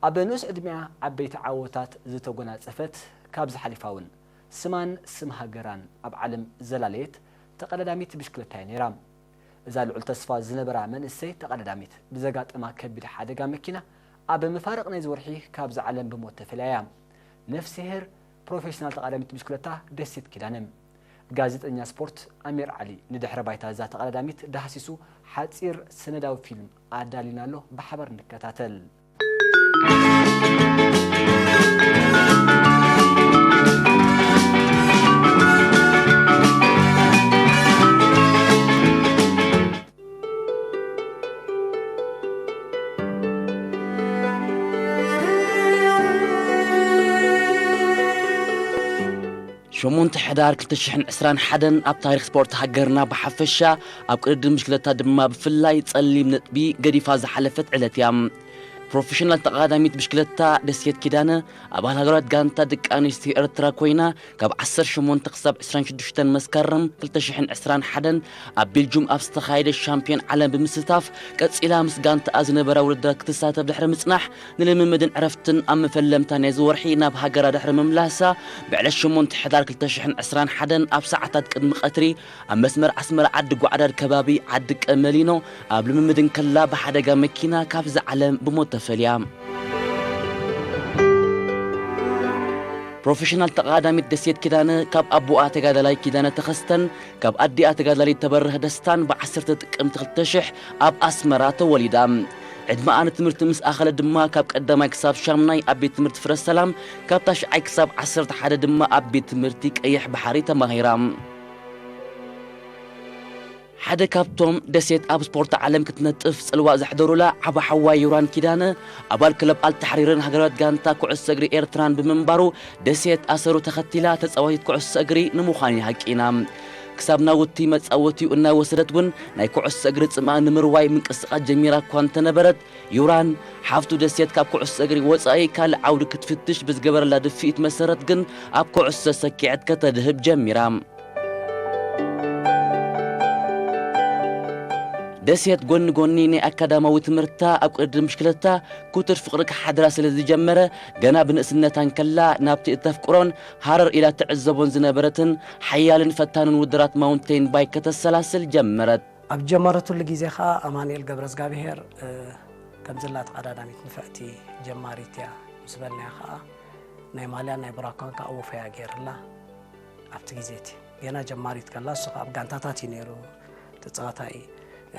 ኣብ ንኡስ ዕድሚኣ ዓበይቲ ዓወታት ዝተጎናጸፈት፣ ካብዚ ሓሊፋ እውን ስማን ስም ሃገራን ኣብ ዓለም ዘላለየት ተቐዳዳሚት ብሽክለታ እያ ነይራ። እዛ ልዑል ተስፋ ዝነበራ መንእሰይ ተቐዳዳሚት፣ ብዘጋጠማ ከቢድ ሓደጋ መኪና ኣብ መፋርቕ ናይዚ ወርሒ ካብዚ ዓለም ብሞት ተፈልያ እያ። ነፍስሄር ፕሮፌሽናል ተቐዳዳሚት ብሽክለታ ደሴት ኪዳነ። ጋዜጠኛ ስፖርት ኣሚር ዓሊ ንድሕረ ባይታ እዛ ተቐዳዳሚት ዳህሲሱ ሓጺር ሰነዳዊ ፊልም ኣዳሊና ኣሎ፣ ብሓባር ንከታተል። ሸሞንተ ሕዳር ክልተ ሽሕን ዕስራን ሓደን ኣብ ታሪኽ ስፖርት ሃገርና ብሓፈሻ፣ ኣብ ቅድድም ብሽክለታ ድማ ብፍላይ ጸሊም ነጥቢ ገዲፋ ዝሓለፈት ዕለት እያ። ፕሮፌሽናል ተቐዳዳሚት ብሽክለታ ደሴት ኪዳነ፣ ኣባል ሃገራዊት ጋንታ ደቂ ኣንስትዮ ኤርትራ ኮይና፣ ካብ ዓሰርተ ሸሞንተ ክሳብ ዕስራን ሽዱሽተን መስከረም ክልተ ሽሕን ዕስራን ሓደን ኣብ ቤልጁም ኣብ ዝተኻየደ ሻምፒዮን ዓለም ብምስታፍ፣ ቀጺላ ምስ ጋንታኣ ዝነበራ ውድድራት ክትሳተፍ ድሕሪ ምጽናሕ፣ ንልምምድን ዕረፍትን ኣብ መፈለምታ ናይዚ ወርሒ ናብ ሃገራ ድሕሪ ምምላሳ፣ ብዕለት ሸሞንተ ሕዳር ክልተ ሽሕን ዕስራን ሓደን ኣብ ሰዓታት ቅድሚ ቀትሪ ኣብ መስመር ኣስመራ ዓዲ ጓዕዳድ ከባቢ ዓዲ ቀመሊኖ ኣብ ልምምድ እንከላ ብሓደጋ መኪና ካብዚ ዓለም ብሞት ተፈልያ። ፕሮፌሽናል ተቐዳዳሚት ደሴት ኪዳነ ካብ ኣቦኣ ተጋዳላይ ኪዳነ ተኸስተን ካብ ኣዲኣ ተጋዳሊት ተበርህ ደስታን ብዓሰርተ ጥቅምቲ ክልተ ሽሕ ኣብ ኣስመራ ተወሊዳ። ዕድመኣ ንትምህርቲ ምስ ኣኸለ ድማ ካብ ቀዳማይ ክሳብ ሻምናይ ኣብ ቤት ትምህርቲ ፍረ ሰላም፣ ካብ ታሽዓይ ክሳብ ዓሰርተ ሓደ ድማ ኣብ ቤት ትምህርቲ ቀይሕ ባሕሪ ተማሂራ። ሓደ ካብቶም ደሴት ኣብ ስፖርት ዓለም ክትነጥፍ ጽልዋ ዘሕደሩላ ዓቢ ሓዋ ዮራን ኪዳነ፣ ኣባል ክለብ ኣልታሕሪርን ሃገራዊት ጋንታ ኩዕሶ እግሪ ኤርትራን ብምንባሩ፣ ደሴት ኣሰሩ ተኸቲላ ተጻዋቲት ኩዕሶ እግሪ ንምዃን ይሃቂና። ክሳብ ናውቲ መጻወቲኡ እናወሰደት እውን ናይ ኩዕሶ እግሪ ጽምኣ ንምርዋይ ምንቅስቓስ ጀሚራ እኳ እንተነበረት፣ ዩራን ሓፍቱ ደሴት ካብ ኩዕሶ እግሪ ወጻኢ ካልእ ዓውዲ ክትፍትሽ ብዝገበረላ ድፍኢት መሰረት ግን ኣብ ኩዕሶ ሰኪዐት ከተድህብ ጀሚራ። ደሴት ጎኒ ጎኒ ናይ ኣካዳማዊ ትምህርታ ኣብ ቅድድም ብሽክለታ ክቱር ፍቕሪ ክሓድራ ስለ ዝጀመረ፣ ገና ብንእስነታ እንከላ ናብቲ እተፍቅሮን ሃረር ኢላ ትዕዘቦን ዝነበረትን ሓያልን ፈታንን ውድድራት ማውንቴን ባይክ ከተሰላስል ጀመረት። ኣብ ጀመረትሉ ግዜ ኸኣ ኣማኑኤል ገብረዝጋብሄር፣ እ፣ ከምዚ ኣላ ተቐዳዳሚት ንፍዕቲ ጀማሪት እያ ምስ በልናያ ኸኣ ናይ ማልያን ናይ ብራኳን ከኣ ወፈያ ገይርላ። ኣብቲ ግዜ እቲ ገና ጀማሪት ከላ፣ እሱ ከኣ ኣብ ጋንታታት እዩ ነይሩ፣ ተጻዋታይ፣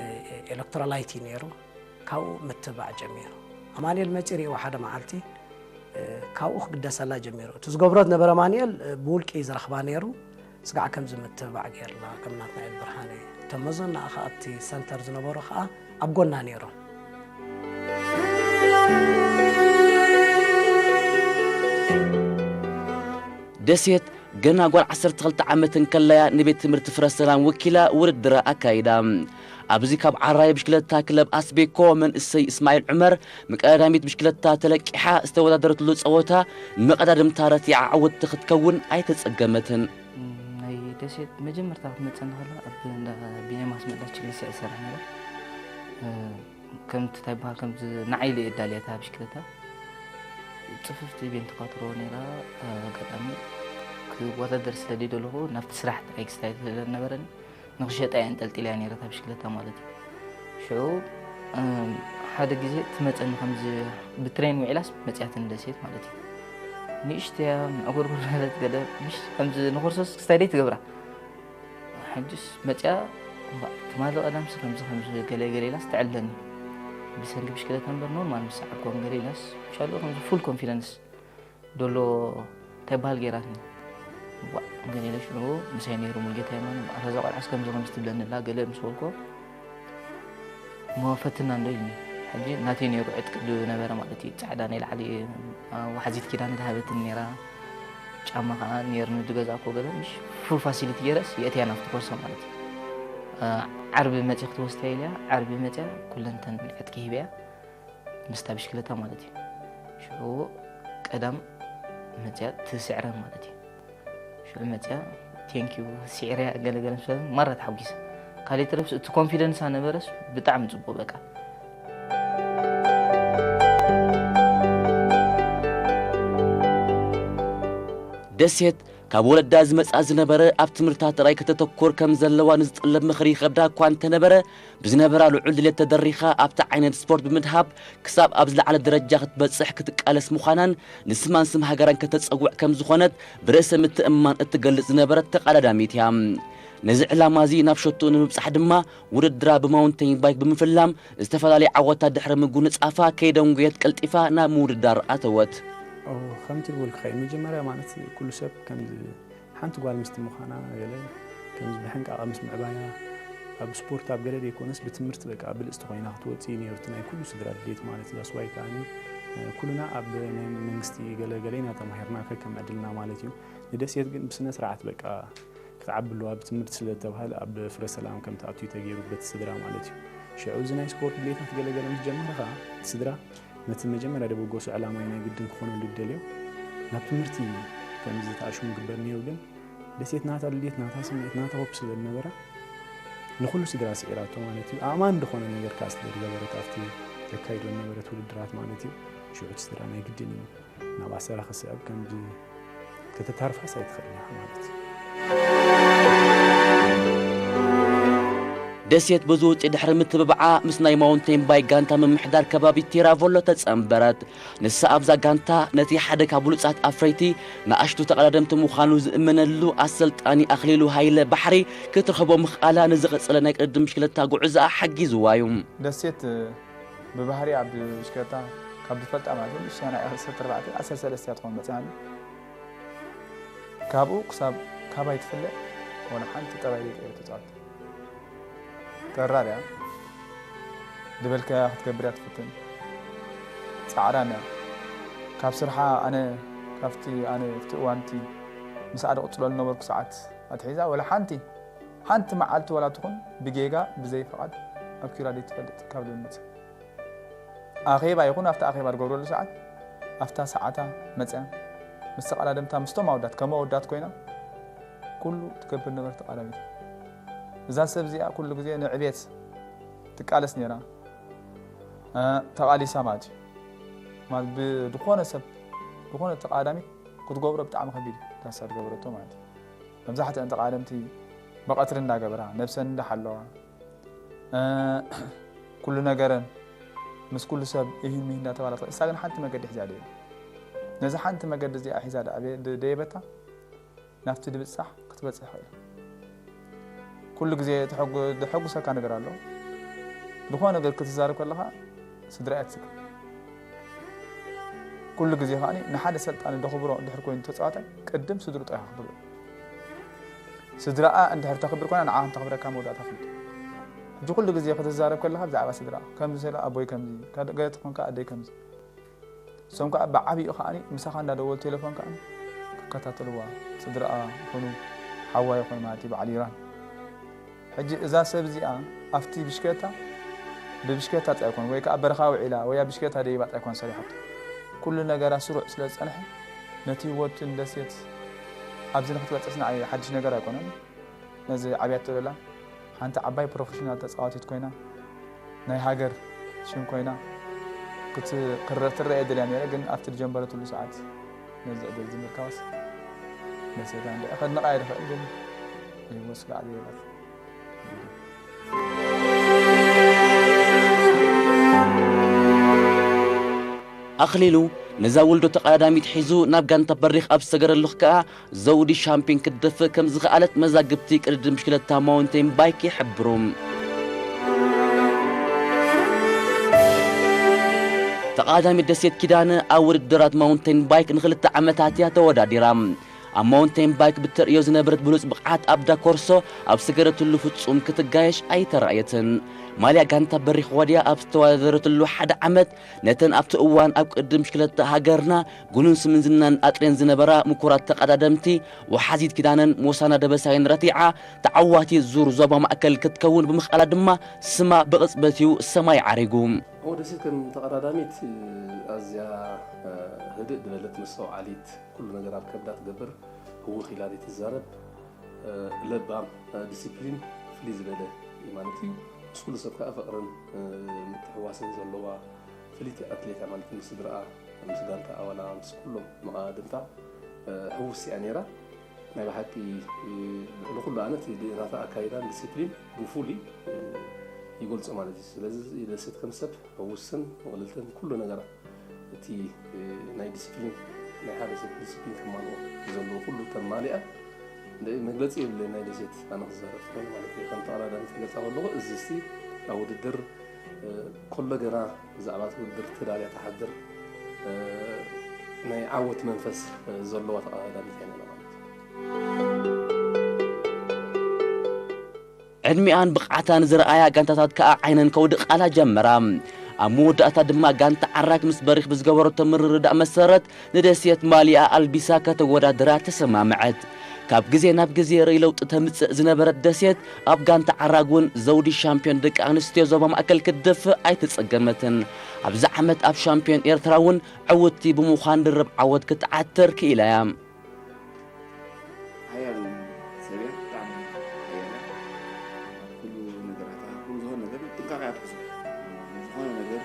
እ፣ ኤሌክትሮላይት እዩ ነይሩ። ካብኡ ምትብባዕ ጀሚሩ። ኣማኑኤል መጺኡ ርእይዎ ሓደ መዓልቲ፣ እ፣ ካብኡ ክግደሰላ ጀሚሩ። እቲ ዝገብሮ ዝነበረ ኣማኑኤል፣ እ፣ ብውልቂ እዩ ዝረኽባ ነይሩ። ስጋዕ ከምዚ ምትብባዕ ገይርና፣ ከም ናትናኤል ብርሃነ፣ እቶም መዘናኣ ከኣ ኣብቲ ሰንተር ዝነበሩ ከኣ ኣብ ጎና ነይሮም። ደሴት ገና ጓል ዓሰርተ ክልተ ዓመት እንከላያ ንቤት ትምህርቲ ፍረ ሰላም ወኪላ ውድድራ ኣካይዳ። ኣብዚ ካብ ዓራይ ብሽክለታ ክለብ ኣስቤኮ መንእሰይ እስማዒል ዑመር፣ መቀዳዳሚት ብሽክለታ ተለቂሓ ዝተወዳደረትሉ ጸወታ፣ ንመቀዳድምታ ረቲዓ ዓወትቲ ክትከውን ኣይተጸገመትን። ናይ ደሴት መጀመርታ ክትመጸኒ ከላ ኣብ እንዳ ቢንያም ኣስመላሽ ችግሊስ እየ ዝሰርሕ ነይረ። እ፣ ከምቲ እንታይ ይበሃል፣ ከምዚ ንዓይ ኢለ እየ ኣዳልያ እታ ብሽክለታ። ጽፍፍቲ ኢቨንት እኳ ትረዎ ነይራ። እ፣ ኣጋጣሚ ክወዳደር ስለ ደይደለኹ ናብቲ ስራሕ ጥራይ ክስታይ ዝኽእል ነበረኒ። ንኽሸጣ እየ ኣንጠልጢለያ ነይረ እታ ብሽክለታ ማለት እዩ። ሽዑ፣ እም፣ ሓደ ግዜ ትመጸኒ ከምዚ ብትሬን ውዒላስ መጽያትኒ ደሴት ማለት እዩ። ንእሽተያ ምዕጉርጉር በለት ገለ፣ ምሽ ከምዚ ንኹርሶስ ክስታይ ደይ ትገብራ። ሕጅስ መጽያ፣ እምባ፣ ትማሊ ቀዳምሲ ከምዚ ከምዚ ገለ ገለ ኢላስ ትዕለኒ። ብሰንኪ ብሽክለታ እምበር ኖርማል ምስ ሰዓብኳ ገለ ኢላስ፣ ሻሎ ከምዚ ፉል ኮንፊደንስ ዶሎ እንታይ በሃል ገይራትኒ። ዋእ፣ ገለ ኢለ ሽዑ ምሳይ ነይሩ ሙሉጌታ የማነ፣ "እታ እዛ ቆልዓስ ከምዚ ከምዚ ትብለኒ ኣላ" ገለ ምስ በልኮ፣ "እሞ ፈትና እንዶ" ኢሉኒ። ሕጂ ናተይ ነይሩ ዕጥቂ ዝነበረ ማለት እዩ፣ ጻዕዳ ናይ ላዕሊ፣ አ፣ ዋሕዚት ኪዳን ዝሃበትኒ ነይራ፣ ጫማ ከኣ ነይሩኒ ዝገዛእኮ ገለ፣ ምሽ ፉል ፋሲሊቲ ገይረስ የእትያ ናብቲ ኮርሶ ማለት እዩ። አ፣ ዓርቢ መጺ ክትወስዳ ኢለያ፣ ዓርቢ መጽያ ኩለንተን ዕጥቂ ሂበያ። ምስታ ብሽክለታ ማለት እዩ። ሽዑ ቀዳም መጽያ ትስዕረ ማለት እዩ። ሽዑ መጽያ ቴንኪዩ ስዒረያ ገለገለ ምስ በለ ማራ ተሓጒሰ። ካልእ ተረፍስ እቲ ኮንፊደንሳ ነበረስ ብጣዕሚ ጽቡቕ በቃ። ደሴት ካብ ወለዳ ዝመጻ ዝነበረ ኣብ ትምህርታ ጥራይ ከተተኩር ከም ዘለዋ ንዝጥለብ ምኽሪ ይኸብዳ እኳ እንተነበረ፣ ብዝነበራ ልዑል ድሌት ተደሪኻ ኣብቲ ዓይነት ስፖርት ብምድሃብ ክሳብ ኣብ ዝለዓለ ደረጃ ክትበጽሕ ክትቃለስ ምዃናን ንስማን ስም ሃገራን ከተጸውዕ ከም ዝኾነት ብርእሰ ምትእምማን እትገልጽ ዝነበረት ተቐዳዳሚት እያ። ነዚ ዕላማ እዚ ናብ ሸትኡ ንምብጻሕ ድማ ውድድራ ብማውንቴን ባይክ ብምፍላም ዝተፈላለዩ ዓወታት ድሕሪ ምጉንጻፋ ከይደንጎየት ቀልጢፋ ናብ ምውድዳር ኣተወት። ከምቲ ዝበልኩኻ እዩ፣ መጀመርያ ማለት ኩሉ ሰብ ከምዚ ሓንቲ ጓል ምስቲ ምዃና ገለ ከምዚ ብሕንቃቐ ምስ ምዕባያ ኣብ ስፖርት ኣብ ገለ ዘይኮነስ ብትምህርቲ በቃ ብልጽቲ ኮይና ክትወጽእ እዩ ነይሩ እቲ ናይ ኩሉ ስድራ ድሌት ማለት እዩ። ዳስዋይ ከኣ ኩሉና ኣብ ናይ መንግስቲ ገለ ገለ ኢና ተማሂርና ከከም ዕድልና ማለት እዩ። ንደሴት ግን ብስነ ስርዓት በቃ ክትዓቢ ኣለዋ ብትምህርቲ ስለ ዝተባህለ ኣብ ፍረ ሰላም ከም ትኣቱ እዩ ተገይሩ በቲ ስድራ ማለት እዩ። ሽዑ እዚ ናይ ስፖርት ድሌታት ገለ ገለ ምስ ጀመረ ከኣ እቲ ስድራ ነቲ መጀመርያ ደበገሱ ዕላማይ ናይ ግድን ክኾነሉ ዝደልዮ ናብ ትምህርቲ ከም ዝተኣሽሙ ግበር ነይሩ። ግን ደሴት ናታ ድሌት ናታ ስምዒት ናታ ሆፕ ስለ ዝነበራ ንኹሉ ስድራ ስዒራቶ ማለት እዩ። ኣእማን ዝኾነ ነገር ከኣ ስለ ዝገበረት ኣብቲ ተካይዶ ዝነበረት ውድድራት ማለት እዩ። ሽዑ እቲ ስድራ ናይ ግድን እዩ ናብ ኣሰራ ክስዕብ ከም ከተታርፋስ ኣይትኽእልን ኢኻ ማለት እዩ። ደሴት በዚ ውፅኢ ድሕሪ ምትብባዓ ምስ ናይ ማውንቴን ባይክ ጋንታ ምምሕዳር ከባቢ ቲራቮሎ ተጸንበረት። ንሳ ኣብዛ ጋንታ ነቲ ሓደ ካብ ብሉጻት ኣፍረይቲ ንኣሽቱ ተቐዳደምቲ ምዃኑ ዝእመነሉ ኣሰልጣኒ ኣኽሊሉ ሃይለ ባሕሪ ክትረኽቦ ምኽኣላ ንዝቐጸለ ናይ ቅድድም ብሽክለታ ጉዕዞኣ ሓጊዝዋ እዩ። ደሴት ብባህሪኣ ብሽክለታ ካብ ዝፈልጣ ማለት እዩ ንእሽተያ ናይ ዓሰርተ ኣርባዕተ ዓሰርተ ሰለስተ እያ ትኸውን መፅያ። ካብኡ ክሳብ ካባይ ትፍለ ዋላ ሓንቲ ጠባይ ዘይቀየረት ተፃወት። ጠራር እያ። ዝበልካያ ክትገብር እያ ትፍትን። ፃዕራም እያ። ካብ ስርሓ ኣነ ካብቲ ኣነ ኣብቲ እዋንቲ ምስኣ ድቕፅለሉ ነበርኩ ሰዓት ኣትሒዛ ዋላ ሓንቲ ሓንቲ መዓልቲ ዋላ ትኹን ብጌጋ ብዘይ ፍቓድ ኣብ ኪራ ዘይትፈልጥ ካብ ልምምድ። ኣኼባ ይኹን ኣብቲ ኣኼባ ዝገብረሉ ሰዓት ኣብታ ሰዓታ መፅያ ምስ ተቐዳደምታ ምስቶም ኣወዳት ከም ኣወዳት ኮይና ኩሉ ትገብር ነበረት ተቐዳሚት። እዛ ሰብ እዚኣ ኩሉ ግዜ ንዕቤት ትቃለስ ነይራ። እ፣ ተቓሊሳ ማለት እዩ። ማለት ብዝኾነ ሰብ ዝኾነ ተቐዳዳሚት ክትገብሮ ብጣዕሚ ከቢድ እዩ። እዛ ሰብ ዝገበረቶ ማለት እዩ። መብዛሕትአን ተቓደምቲ ብቐትሪ እንዳገበራ ነብሰን እንዳሓለዋ እ፣ ኩሉ ነገረን ምስ ኩሉ ሰብ ይህን ምሂን እንዳተባላት ንሳ ግን ሓንቲ መገዲ ሒዛ ደየ ነዚ ሓንቲ መገዲ እዚኣ ሒዛ ደኣ ደየበታ ናብቲ ድብጻሕ ክትበጽሕ ኽእል። ኩሉ ግዜ ተሐጉ- ዘሐጉሰካ ነገር ኣሎ። ዝኾነ ነገር ክትዛረብ ከለኻ ስድራ እያ ትዝክር። ኩሉ ግዜ ከኣ ንሓደ ሰልጣኒ ደኽብሮ እንድሕር ኮይኑ ተጻዋታይ ቅድም ስድሩ ጥራሕ ክብሎ። ስድራኣ እንድሕር ተኽብር ኮይና ንዓኻ ከም ተኽብረካ መወዳእታ ፍልጥ። ሕጂ ኩሉ ግዜ ክትዛረብ ከለኻ ብዛዕባ ስድራ ከምዚ ስለ ኣቦይ ከምዚ ገለ ትኾንካ ኣደይ ከምዚ እሶም ከዓ ብዓብይኡ ከዓ ምሳኻ እንዳደወሉ ቴሌፎን ከዓ ክከታተልዋ ስድራኣ ይኹኑ ሓዋ ይኹን ማለት እዩ በዓል ኢራን። ሕጂ እዛ ሰብ እዚኣ ኣብቲ ብሽከታ ብብሽከታ ጥራይ ኣይኮን ወይ ከዓ በረኻ ውዒላ ወይ ኣብ ብሽከታ ደይባ ጥራይ ኣይኮን ሰሪሓቶ። ኩሉ ነገራ ስሩዕ ስለ ዝፀንሐ ነቲ ህይወቱ ንደሴት ኣብዚ ንክትበፅስ ንዓይ ሓድሽ ነገር ኣይኮነን። ነዚ ዓብያ ትብለላ ሓንቲ ዓባይ ፕሮፌሽናል ተፃዋቲት ኮይና ናይ ሃገር ሽም ኮይና ክትረአ ደልያ ነይረ፣ ግን ኣብቲ ዝጀመረትሉ ሰዓት ነዚ ዕድል ዝምርካባስ ደሴታ እንደ ከድንቓ ይድኽእል ግን ይወስጋዕ ዘይበት ኣኽሊሉ ነዛ ውልዶ ተቐዳዳሚት ሒዙ ናብ ጋንታ በሪኽ ኣብ ዝሰገረሉ ከኣ ዘውዲ ሻምፒዮን ክትደፍእ ከም ዝኸኣለት መዛግብቲ ቅድድም ብሽክለታ ማውንቴን ባይክ ይሕብሩ። ተቐዳዳሚት ደሴት ኪዳነ ኣብ ውድድራት ማውንቴን ባይክ ንኽልተ ዓመታት እያ ተወዳዲራ። ኣብ ማውንቴን ባይክ ብተርእዮ ዝነበረት ብሉጽ ብቕዓት ኣብ ዳኮርሶ ኣብ ዝሰገረትሉ ፍጹም ክትጋየሽ ኣይተራእየትን። ማልያ ጋንታ በሪኽ ዋድያ ኣብ ዝተወዳደረትሉ ሓደ ዓመት ነተን ኣብቲ እዋን ኣብ ቅድድም ብሽክለታ ሃገርና ጉኑን ስምን ዝናን ኣጥርየን ዝነበራ ምኩራት ተቐዳደምቲ ወሓዚት ኪዳነን ሞሳና ደበሳይን ረቲዓ ተዓዋቲት ዙር ዞባ ማእከል ክትከውን ብምኽኣላ ድማ ስማ ብቕጽበት እዩ ሰማይ ዓሪጉ። ደሴት ከም ተቐዳዳሚት ኣዝያ ህድእ ዝበለት መስተውዓሊት ኩሉ ነገር ኣብ ከብዳ ትገብር ህውኽ ኢላ ዘይትዛረብ ለባም ዲሲፕሊን ፍልይ ዝበለ እዩ ማለት እዩ። ምስ ኩሉ ሰብ ከዓ ፍቕርን ምትሕዋስን ዘለዋ ፍልይቲ ኣትሌት እያ ማለት እዩ። ምስ ስድራኣ ምስ ጋንታ ኣባላ ምስ ኩሎም መቓድምታ ሕውስ እያ ነይራ። ናይ ብሓቂ ንኩሉ ኣነት ናታ ኣካይዳን ዲሲፕሊን ብፉሉይ ይገልጾ ማለት እዩ። ስለዚ ደሴት ከም ሰብ ሕውስን ወለልትን ኩሉ ነገራት እቲ ናይ ዲሲፕሊን ናይ ሓደ ሰብ ዲሲፕሊን ከማልኦ ዘለዎ ኩሉ ተማሊኣ መግለፂ የብለይ ናይ ደሴት ኣነ ክዛረብ ትኾን ማለት እዩ። ከም ተቐዳዳሚ ትገልፃ ከለኹ እዚ እስቲ ኣብ ውድድር ከሎ ገና ብዛዕባ እቲ ውድድር ተዳልያ ትሓድር ናይ ዓወት መንፈስ ዘለዋ ተቐዳዳሚት እያ ነላ ማለት እዩ። ዕድሚኣን ብቕዓታን ዝረኣያ ጋንታታት ከኣ ዓይነን ከውድቓላ ጀመራ። ኣብ መወዳእታ ድማ ጋንታ ዓራግ ምስ በሪኽ ብዝገበረቶ ምርድዳእ መሰረት ንደሴት ማልያ ኣልቢሳ ከተወዳድራ ተሰማምዐት። ካብ ግዜ ናብ ግዜ ርእይ ለውጢ ተምጽእ ዝነበረት ደሴት ኣብ ጋንታ ዓራግ እውን ዘውዲ ሻምፒዮን ደቂ ኣንስትዮ ዞባ ማእከል ክትደፍእ ኣይተጸገመትን። ኣብዚ ዓመት ኣብ ሻምፒዮን ኤርትራ እውን ዕውትቲ ብምዃን ድርብ ዓወት ክትዓትር ክኢላ እያ። ሓያል ሰብ እያ፣ ብጣዕሚ ሓያል እያ። ኣብ ኩሉ ነገራታ፣ ኣብ ኩሉ ዝኾነ ነገር ጥንቃቐ እያ ትሕዞ። ዝኾነ ነገር፣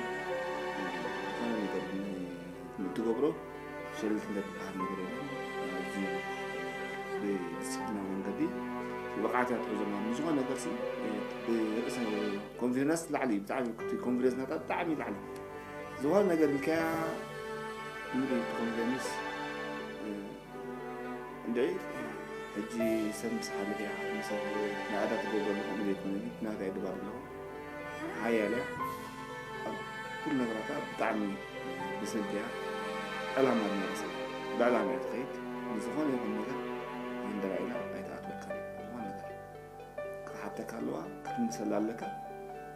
ዝኾነ ነገር ን-፣ ንእትገብሮ ሸለልትነት ዝበሃል ነገር የለን። ኣዝዩ ብዲስፕሊናዊ መንገዲ ብብቕዓት እያ ትሕዞ ማለት ነው። ዝኾነ ነገር ሲ ብርእሰ ኮንፊደንስ ላዕሊ እዩ፣ ብጣዕሚ እቲ ኮንፊደንስ ናታ ብጣዕሚ ላዕሊ። ዝኾነ ነገር ኢልካያ ሙሉእ እቲ ኮንፊደንስ እንድዒ ሕጂ ሰብ ምስ ሓለፈ እያ፣ ንሰብ ንኣዳ ትገብረሉ ከምኡ ዘይኮነ ግን ናታ እየ ድባር ኣለኹ። ሓያል እያ። ኣብ ኩሉ ነገራታ ብጣዕሚ ብስልቲ እያ። ዕላማ ድማ ርእሳ እያ። ብዕላማ እያ ትኸይድ። ንዝኾነ ይኹን ነገር ሃንደራ ኢላ ኣይትኣትወልካን እያ። ዝኾነ ነገር ክትሓተካ ኣለዋ፣ ክትምልሰላ ኣለካ።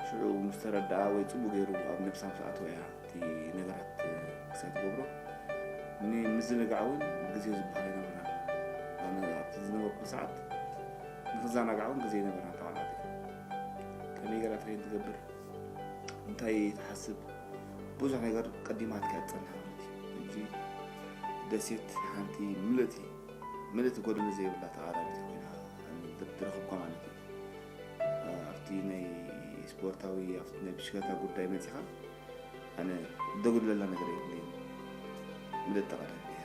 ሽዑ ምስ ተረድኣ ወይ ጽቡቕ ገይሩ ኣብ ነብሳ ምስ ኣተወ እያ እቲ ነገራት ክሳይ ትገብሮ። ንምዝንጋዕ እውን ግዜ ዝበሃል ኣይነበራን። ኣነ ኣብቲ ዝነበርኩ ሰዓት ንኽዘናጋዕ እውን ግዜ ኣይነበራን። ተቓላዕቲ ከመይ ገይራ ትሬን ትገብር፣ እንታይ ትሓስብ፣ ብዙሕ ነገር ቀዲማትካ እያ ትጸንሕ ማለት እዩ። ሕጂ ደሴት ሓንቲ ምልእቲ ምልእቲ ጎደሎ ዘይብላ ተቓዳዲት ኮይና ዝረኸብኳ ማለት እዩ። ኣብቲ ናይ ስፖርታዊ ኣብቲ ናይ ብሽክለታ ጉዳይ መፂኻ ኣነ ደጉድለላ ነገር የብለይን። ምልእቲ ተቓዳዲት እያ።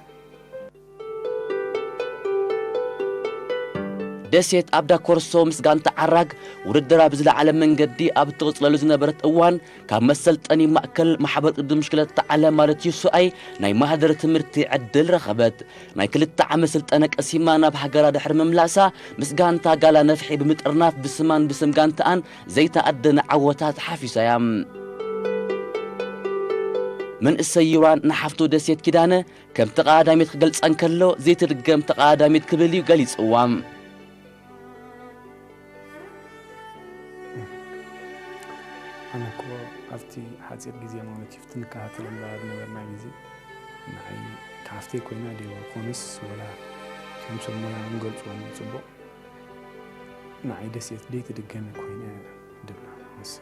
ደሴት ኣብ ዳኮርሶ ምስ ጋንታ ዓራግ ውድድር ኣብ ዝለዓለ መንገዲ ኣብ እትቕፅለሉ ዝነበረት እዋን ካብ መሰልጠኒ ማእከል ማሕበር ቅድድም ብሽክለታ ዓለም ማለት ዩስኣይ ናይ ማህደር ትምህርቲ ዕድል ረኸበት። ናይ ክልተ ዓመት ስልጠነ ቀሲማ ናብ ሃገራ ድሕሪ ምምላሳ ምስ ጋንታ ጋላ ነፍሒ ብምጥርናፍ ብስማን ብስም ጋንታኣን ዘይተኣደነ ዓወታት ሓፊሳ'ያ። መንእሰይ ዩራን ንሓፍቱ ደሴት ኪዳነ ከም ተቐዳዳሚት ክገልጻ እንከሎ ዘይትድገም ተቐዳዳሚት ክብል እዩ ገሊጽዋ። ኣነ እኮ ኣብቲ ሓፂር ግዜ ማለት እዩ እቲ ንከታተለላ ዝነበርና ግዜ ንዓይ ሓፍተይ ኮይና ድየ ኮነስ ወላ ከም ሰብ ሞያ ንገልፅዎ ንፅቡቕ ንዓይ ደሴት ደይትድገሚ ኮይነ ድብላ ምስ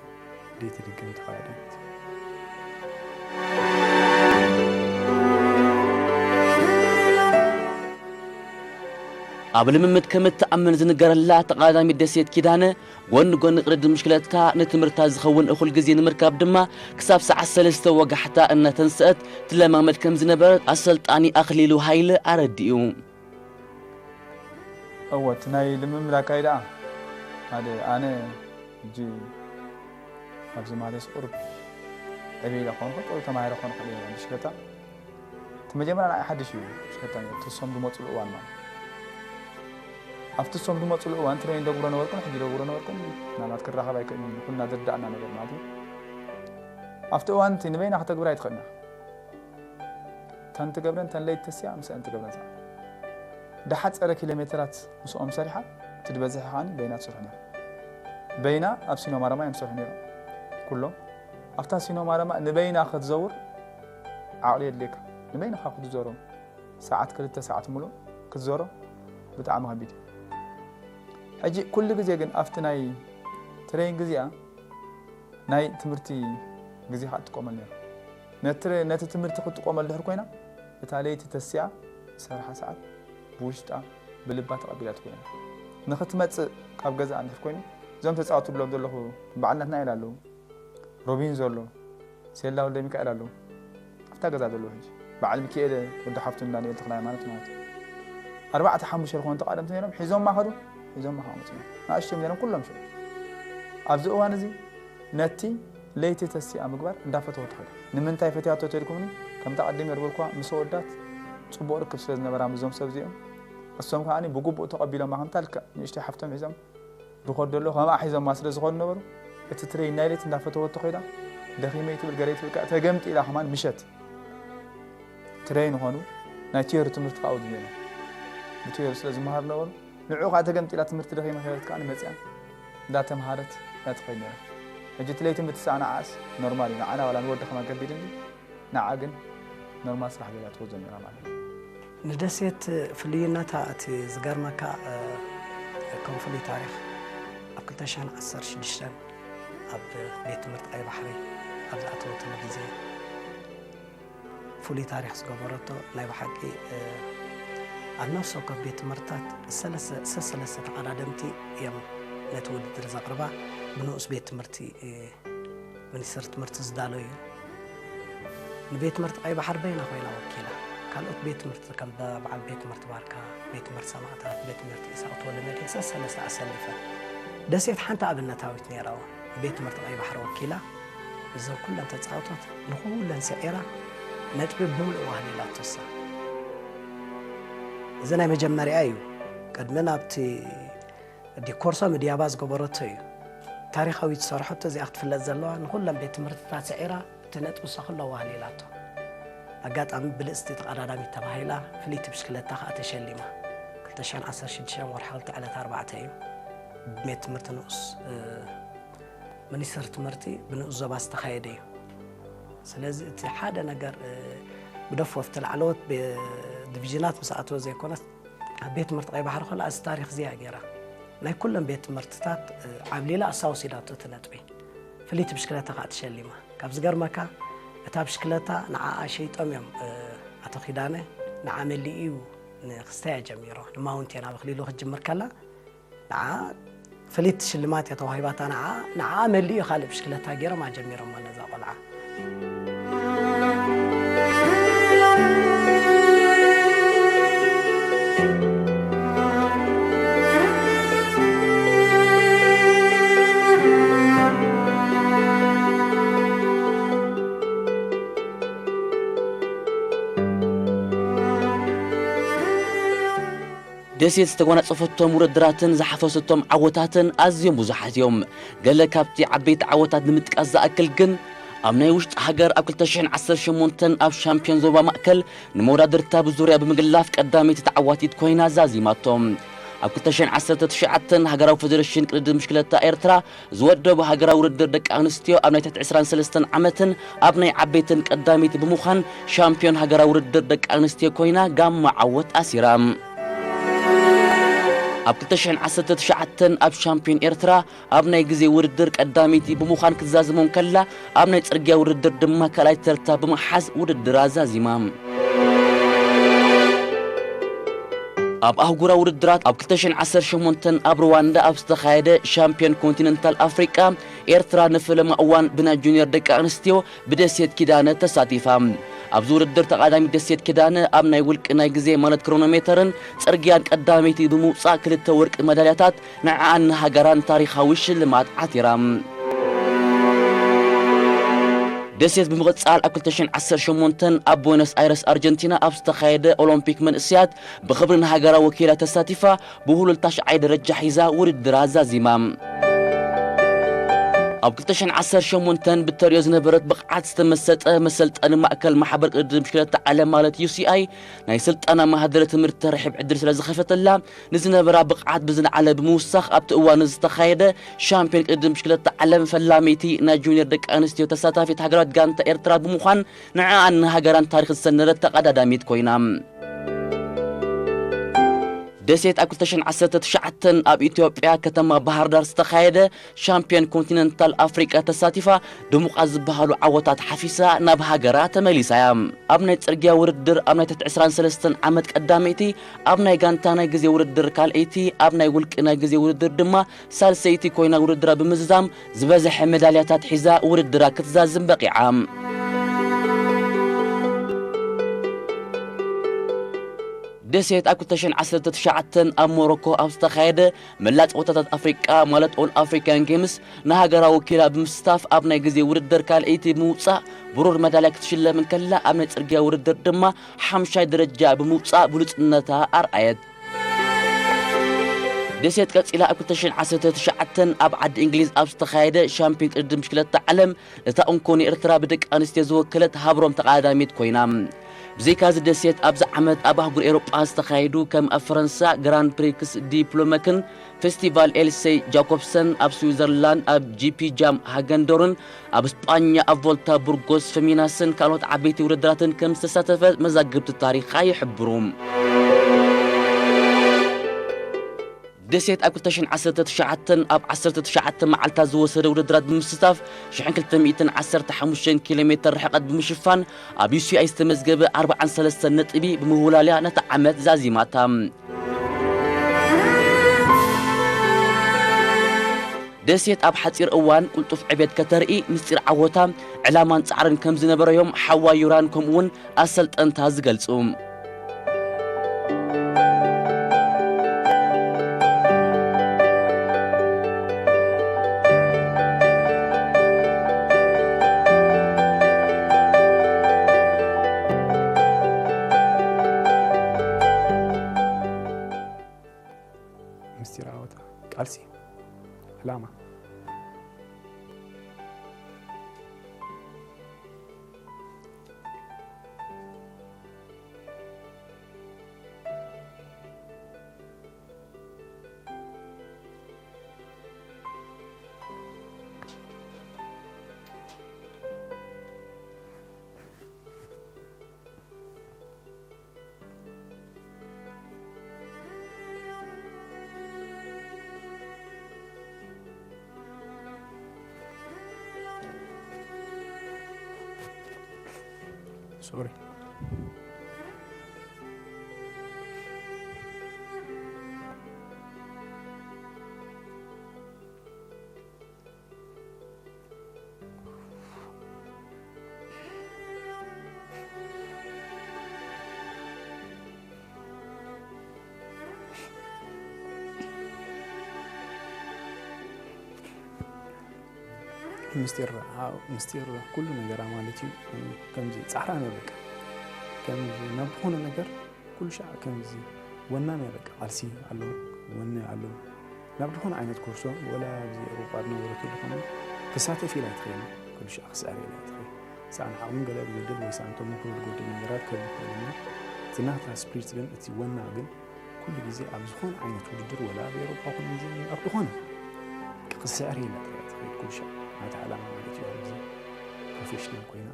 ደይትድገም ተቐዳዳሚት። ኣብ ልምምድ ከም እትኣምን ዝንገረላ ተቐዳዳሚት ደሴት ኪዳነ ጎኒ ጎኒ ቅድድም ብሽክለታ ንትምህርታ ዝኸውን እኹል ግዜ ንምርካብ ድማ ክሳብ ሰዓት ሰለስተ ወጋሕታ እናተንስአት ትለማመድ ከም ዝነበረት ኣሰልጣኒ ኣኽሊሉ ሃይለ ኣረዲኡ። እወ እቲ ናይ ልምምድ ኣካይዳኣ ሓደ ኣነ ሕጂ ኣብዚ ማለስ ቁሩብ ዕብየ ኢለ ክኾን ክእል ጥሩ ተማሂረ ክኾን ክእል እየ ብሽክለታ እቲ መጀመርያ ንዓይ ሓድሽ እዩ ብሽክለታ ትሶም ዝመፅሉ እዋን ማለት ኣብቲ ሶም ዝመፅሉ እዋን ትሬኒንግ ደጉብሮ ነበርኩን ሕጂ ደጉብሮ ነበርኩን ምናልባት ክራኸብ ኣይክእልን ኩልና ዝርዳእና ነገር ማለት እዩ ኣብቲ እዋን እቲ ንበይና ከተግብራ ኣይትኽእልና እተን ትገብረን እተን ለይቲ ተሲኣ ምስአን ትገብረን ሰዓት ድሓፀረ ኪሎ ሜትራት ምስኦም ሰሪሓ እቲ ዝበዝሐ ከዓኒ በይና ትሰርሑ ነይሩ በይና ኣብ ሲኖ ማረማ እዮም ዝሰርሑ ነይሮም ኩሎም ኣብታ ሲኖ ማረማ ንበይና ክትዘውር ዓቕሊ የድልየካ ንበይንኻ ክትዘሮም ሰዓት ክልተ ሰዓት ሙሉእ ክትዘሮም ብጣዕሚ ከቢድ እዩ ሕጂ ኩሉ ግዜ ግን ኣብቲ ናይ ትሬን ግዜኣ ናይ ትምህርቲ ግዜኻ ትጥቀመሉ ነይሩ ነቲ ትምህርቲ ክትጥቀመሉ ድሕር ኮይና እታ ለይቲ ተሲኣ ዝሰርሓ ሰዓት ብውሽጣ ብልባ ተቐቢላቶ ኮይና ንኽትመፅእ ካብ ገዛኣ እንድሕር ኮይኑ እዞም ተፃወትሎም ዘለኹ በዓል ናትና ኢላ ኣለዉ ሮቢንዞ ኣሎ ሴላ ወልደ ሚካኤል ኣለዉ ኣብታ ገዛ ዘለዉ ሕጂ በዓል ሚካኤል ወዲ ሓፍቱ ዳንኤል ተኽለ ሃይማኖት ማለት እዩ ኣርባዕተ ሓሙሽተ ዝኾኑ ተቓደምቲ ነይሮም። ሒዞማ ከዱ፣ ሒዞማ ከኣ መጹ። ንኣሽቱ እዮም ነይሮም፣ ኩሎም ሽዑ። ኣብዚ እዋን እዚ ነቲ ለይቲ ተሲኣ ምግባር እንዳፈተወ ትኸይድ። ንምንታይ ፈትያቶ ተልኩምኒ? ከምታ ቀዲመ ዝበልኩዋ፣ ምስ ኣወዳት ጽቡቕ ርክብ ስለ ዝነበራ ምስዞም ሰብ እዚኦም፣ እሶም ከኣ ብግቡእ ተቐቢሎማ። ከምታ ልክዕ ንእሽተይ ሓፍቶም ሒዞም ዝኸዱ ዘለዉ፣ ከምኣ ሒዞማ ስለ ዝኾኑ ነበሩ። እቲ ትሬን ናይ ለይቲ እንዳፈተወቶ ከይዳ፣ ደኺመ ትብል፣ ገለ ትብል፣ ከኣ ተገምጢላ ከማን ምሸት ትሬን ይኾኑ። ናይ ቲዮሪ ትምህርቲ ከኣ ውድብ ነይሩ። ብቲዮሪ ስለ ዝመሃሩ ነበሩ። ንዕኡ ከኣ ተገምጢላ ትምህርቲ ደኺመ ከይበለት ከኣ መጽያ እንዳተምሃረት እያ ትኸይድ ነይራ። ሕጂ እቲ ለይቲ ምትሳእ ንዓኣስ ኖርማል እዩ። ንዓና ዋላ ንወዲ ከማን ከቢድ እንዲ፣ ንዓ ግን ኖርማል ስራሕ ገይራ ትወዞ ነይራ ማለት እዩ። ንደሴት ፍልይነታ እቲ ዝገርመካ፣ እ፣ ከም ፍሉይ ታሪኽ ኣብ ክልተ ሽሕን ዓሰርተ ሽዱሽተን ኣብ ቤት ትምህርቲ ቀይ ባሕሪ ኣብ ዝኣተወትሉ ግዜ ፍሉይ ታሪኽ ዝገበረቶ ናይ ብሓቂ፣ እ፣ ኣብ ነፍሲ ወከፍ ቤት ትምህርትታት ሰለስተ፣ ሰለስተ ተቐዳደምቲ እዮም ነቲ ውድድር ዘቕርባ። ብንኡስ ቤት ትምህርቲ፣ እ፣ ሚኒስትሪ ትምህርቲ ዝዳሎ እዩ። ንቤት ትምህርቲ ቀይ ባሕሪ በይና ኮይና ወኪላ። ካልኦት ቤት ትምህርቲ ከም በ-፣ በዓል ቤት ትምህርቲ ባርካ፣ ቤት ትምህርቲ ሰማእታት፣ ቤት ትምህርቲ ኢሳቅ ተወልደ መድህን ሰለስተ ኣሰሊፈን። ደሴት ሓንቲ ኣብነታዊት ነይራ እውን። ንቤት ትምህርቲ ቀይ ባሕሪ ወኪላ እዘን ኩለን ተጻወቶት ንኹለን ስዒራ ነጥቢ ብምሉእ ዋህሊላቶ እሳ። እዚ ናይ መጀመርያ እዩ። ቅድሚ ናብቲ ዲኮርሶ ምድያባ ዝገበረቶ እዩ። ታሪኻዊት ዝሰርሖቶ እዚኣ ክትፍለጥ ዘለዋ፣ ንኹለን ቤት ትምህርትታት ስዒራ እቲ ነጥቢ እሳ ኩላ ዋህሊላቶ። ኣጋጣሚ ብልጽቲ ተቐዳዳሚት ተባሂላ ፍልይቲ ብሽክለታ ከኣ ተሸሊማ። ክልተ ሽሕን ዓሰርተ ሽዱሽተ ወርሒ ክልተ ዕለት ኣርባዕተ እዩ። ቤት ትምህርቲ ንኡስ፣ እ፣ ሚኒስትሪ ትምህርቲ ብንኡስ ዞባ ዝተኻየደ እዩ። ስለዚ እቲ ሓደ ነገር፣ እ፣ ብደፈፍቲ ላዕለዎት ቤ-፣ ዲቪዥናት ምስ ኣተወ ዘይኮነስ ኣብ ቤት ትምህርቲ ቀይ ባሕሪ ከላ እዚ ታሪኽ እዚኣ ገይራ ናይ ኩለን ቤት ትምህርትታት፣ እ፣ ዓብሊላ እሳ ወሲዳቶ እቲ ነጥቢ። ፍልይቲ ብሽክለታ ከኣ ተሸሊማ። ካብ ዝገርመካ እታ ብሽክለታ ንዓኣ ሸይጦም እዮም፣ እ፣ ኣቶ ኪዳነ ንዓ መሊኡ እዩ ንክስተያ ጀሚሮ። ንማውንቴን ኣብ ኣኽሊሉ ክትጅምር ከላ ንዓ ፍልይቲ ሽልማት እያ ተዋሂባታ። ንዓ፣ ንዓ መሊኡ ካልእ ብሽክለታ ገይሮም ኣጀሚሮሞ ነዛ ቆልዓ። ደሴት ዝተጓናጸፈቶም ውድድራትን ዝሓፈሰቶም ዓወታትን ኣዝዮም ብዙሓት እዮም። ገለ ካብቲ ዓበይቲ ዓወታት ንምጥቃስ ዝኣክል ግን፣ ኣብ ናይ ውሽጢ ሃገር ኣብ ክልተ ሽሕን ዓሰርተ ሸሞንተን ኣብ ሻምፒዮን ዞባ ማእከል ንመወዳድርታ ብዙርያ ብምግላፍ ቀዳመይቲ ተዓዋቲት ኮይና ዛዚማቶ። ኣብ ክልተ ሽሕን ዓሰርተ ትሽዓተን ሃገራዊ ፈደረሽን ቅድድም ብሽክለታ ኤርትራ ዝወደቡ ሃገራዊ ውድድር ደቂ ኣንስትዮ ኣብ ናይ ትሕቲ ዕስራን ሰለስተን ዓመትን ኣብ ናይ ዓበይትን ቀዳመይቲ ብምዃን ሻምፒዮን ሃገራዊ ውድድር ደቂ ኣንስትዮ ኮይና ጋማ ዓወት ኣሲራ። ኣብ ክልተ ሽሕን ዓሰርተ ትሽዓተን ኣብ ሻምፒዮን ኤርትራ ኣብ ናይ ግዜ ውድድር ቀዳመይቲ ብምዃን ክትዛዝም እንከላ፣ ኣብ ናይ ጽርግያ ውድድር ድማ ካልኣይቲ ተርታ ብምሓዝ ውድድራ ዛዚማ። ኣብ ኣህጉራዊ ውድድራት ኣብ ክልተ ሽሕን ዓሰርተ ሸሞንተን ኣብ ሩዋንዳ ኣብ ዝተኻየደ ሻምፒዮን ኮንቲነንታል ኣፍሪቃ፣ ኤርትራ ንፈለማ እዋን ብናይ ጁኒየር ደቂ ኣንስትዮ ብደሴት ኪዳነ ተሳቲፋ። ኣብዚ ውድድር ተቐዳዳሚት ደሴት ኪዳነ ኣብ ናይ ውልቂ ናይ ግዜ ማለት ክሮኖሜተርን ጽርግያን ቀዳመይቲ ብምውጻእ ክልተ ወርቂ መዳልያታት ንዓኣን ንሃገራን ታሪኻዊ ሽልማት ዓቲራ። ደሴት ብምቕጻል ኣብ ክልተ ሽሕን ዓሰርተ ሸሞንተን ኣብ ቦነስ ኣይረስ ኣርጀንቲና ኣብ ዝተኻየደ ኦሎምፒክ መንእሰያት ብኽብሪ ንሃገራ ወኪላ ተሳቲፋ ብሁሉል ታሽዓይ ደረጃ ሒዛ ውድድራ ዛዚማ። ኣብ ክልተ ሽሕን ዓሰርተ ሸሞንተን ብተርእዮ ዝነበረት ብቕዓት ዝተመሰጠ መሰልጠኒ ማእከል ማሕበር ቅድድም ብሽክለታ ዓለም ማለት ዩ ሲ ኣይ ናይ ስልጠና ማህደረ ትምህርቲ ተረሒብ ዕድል ስለ ዝኸፈተላ ንዝነበራ ብቕዓት ብዝለዓለ ብምውሳኽ ኣብቲ እዋን ዝተኻየደ ሻምፒዮን ቅድድም ብሽክለታ ዓለም ፈላመይቲ ናይ ጁኒየር ደቂ ኣንስትዮ ተሳታፊት ሃገራዊት ጋንታ ኤርትራ ብምዃን ንዕኣን ንሃገራን ታሪኽ ዝሰነደት ተቐዳዳሚት ኮይና። ደሴት ኣብ ክልተ ሽሕን ዓሰርተ ትሽዓተን ኣብ ኢትዮጵያ ከተማ ባህር ዳር ዝተኻየደ ሻምፒዮን ኮንቲነንታል ኣፍሪቃ ተሳቲፋ ድሙቓት ዝበሃሉ ዓወታት ሓፊሳ ናብ ሃገራ ተመሊሳ እያ። ኣብ ናይ ጽርግያ ውድድር ኣብ ናይ ትሕቲ ዕስራን ሰለስተን ዓመት ቀዳመይቲ፣ ኣብ ናይ ጋንታ ናይ ግዜ ውድድር ካልኣይቲ፣ ኣብ ናይ ውልቂ ናይ ግዜ ውድድር ድማ ሳልሰይቲ ኮይና ውድድራ ብምዝዛም ዝበዝሐ መዳልያታት ሒዛ ውድድራ ክትዛዝም በቒዓ። ደሴት ኣብ ክልተ ሽሕን ዓሰርተ ትሽዓተን ኣብ ሞሮኮ ኣብ ዝተኻየደ መላ ጸወታታት ኣፍሪቃ ማለት ኦል ኣፍሪካን ጌምስ ንሃገራ ወኪላ ብምስታፍ ኣብ ናይ ግዜ ውድድር ካልኣይቲ ብምውጻእ ብሩር መዳልያ ክትሽለም እንከላ ኣብ ናይ ጽርግያ ውድድር ድማ ሓምሻይ ደረጃ ብምውጻእ ብሉጽነታ ኣርኣየት። ደሴት ቀጺላ ኣብ ክልተ ሽሕን ዓሰርተ ትሽዓተን ኣብ ዓዲ እንግሊዝ ኣብ ዝተኻየደ ሻምፒዮን ቅድድም ብሽክለታ ዓለም እታ እንኮ ንኤርትራ ብደቂ ኣንስትዮ ዝወከለት ሃብሮም ተቐዳዳሚት ኮይና። ብዘይካዚ ደሴት ኣብዚ ዓመት ኣብ ኣህጉር ኤውሮጳ ዝተኻየዱ ከም ኣብ ፈረንሳ ግራንድ ፕሪክስ ዲፕሎመክን ፌስቲቫል ኤልሴ ጃኮብሰን ኣብ ስዊዘርላንድ ኣብ ጂፒ ጃም ሃገንዶርን ኣብ ስጳኛ ኣብ ቮልታ ቡርጎስ ፈሚናስን ካልኦት ዓበይቲ ውድድራትን ከም ዝተሳተፈ መዛግብቲ ታሪኻ ይሕብሩ። ደሴት ኣብ ክልተ ሽሕን ዓሰርተ ትሽዓተን ኣብ ዓሰርተ ትሽዓተ መዓልታት ዝወሰደ ውድድራት ብምስታፍ ሽሕን ክልተ ሚእትን ዓሰርተ ሓሙሽተን ኪሎ ሜተር ርሕቀት ብምሽፋን ኣብ ዩ ሲ ኣይ ዝተመዝገበ ኣርባዓን ሰለስተን ነጥቢ ብምውላልያ ነታ ዓመት ዛዚማታ። ደሴት ኣብ ሓጺር እዋን ቅልጡፍ ዕቤት ከተርኢ ምስጢር ዓወታ ዕላማን ጻዕርን ከም ዝነበረዮም ሓዋ ዩራን ከምኡውን ኣሰልጠንታ ዝገልጹ። ምስጢር ዓወታ፣ ቃልሲ፣ ዕላማ። ሶሪ። ምስጢር፣ ኣዎ፣ ምስጢር ኩሉ ነገራ ማለት እዩ። ከምዚ ጻዕራም እያ በቃ። ከምዚ ናብ ዝኾነ ነገር ኩሉ ሻዕ ከምዚ ወናም እያ በቃ። ቃልሲ ኣሎ፣ ወነ ኣሎ። ናብ ዝኾነ ዓይነት ኮርሶ፣ ወላ ኣብዚ ኤውሮጳ ዝነበረትሉ ዝኾነ ክሳተፍ ኢላ ኣይትኽእልን። ኩሉ ሻዕ ክስዕር ኢላ ኣይትኽእል። ሰኣን ዓቕምን ገለ ዝጎድል ወይ ሰኣን ተመክሮ ዝጎድል ነገራት ከብ ይኽእል እሞ፣ እቲ ናታ ስፕሪት ግን፣ እቲ ወና ግን ኩሉ ግዜ ኣብ ዝኾነ ዓይነት ውድድር፣ ወላ ኣብ ኤውሮጳ ኮነ እዚ ኣብ ዝኾነ ክስዕር ኢላ ጥራይ ትኸይድ። ኩሉ ሻዕ ናታ ዕላማ ማለት እዩ። ኣብዚ ፕሮፌሽናል ኮይና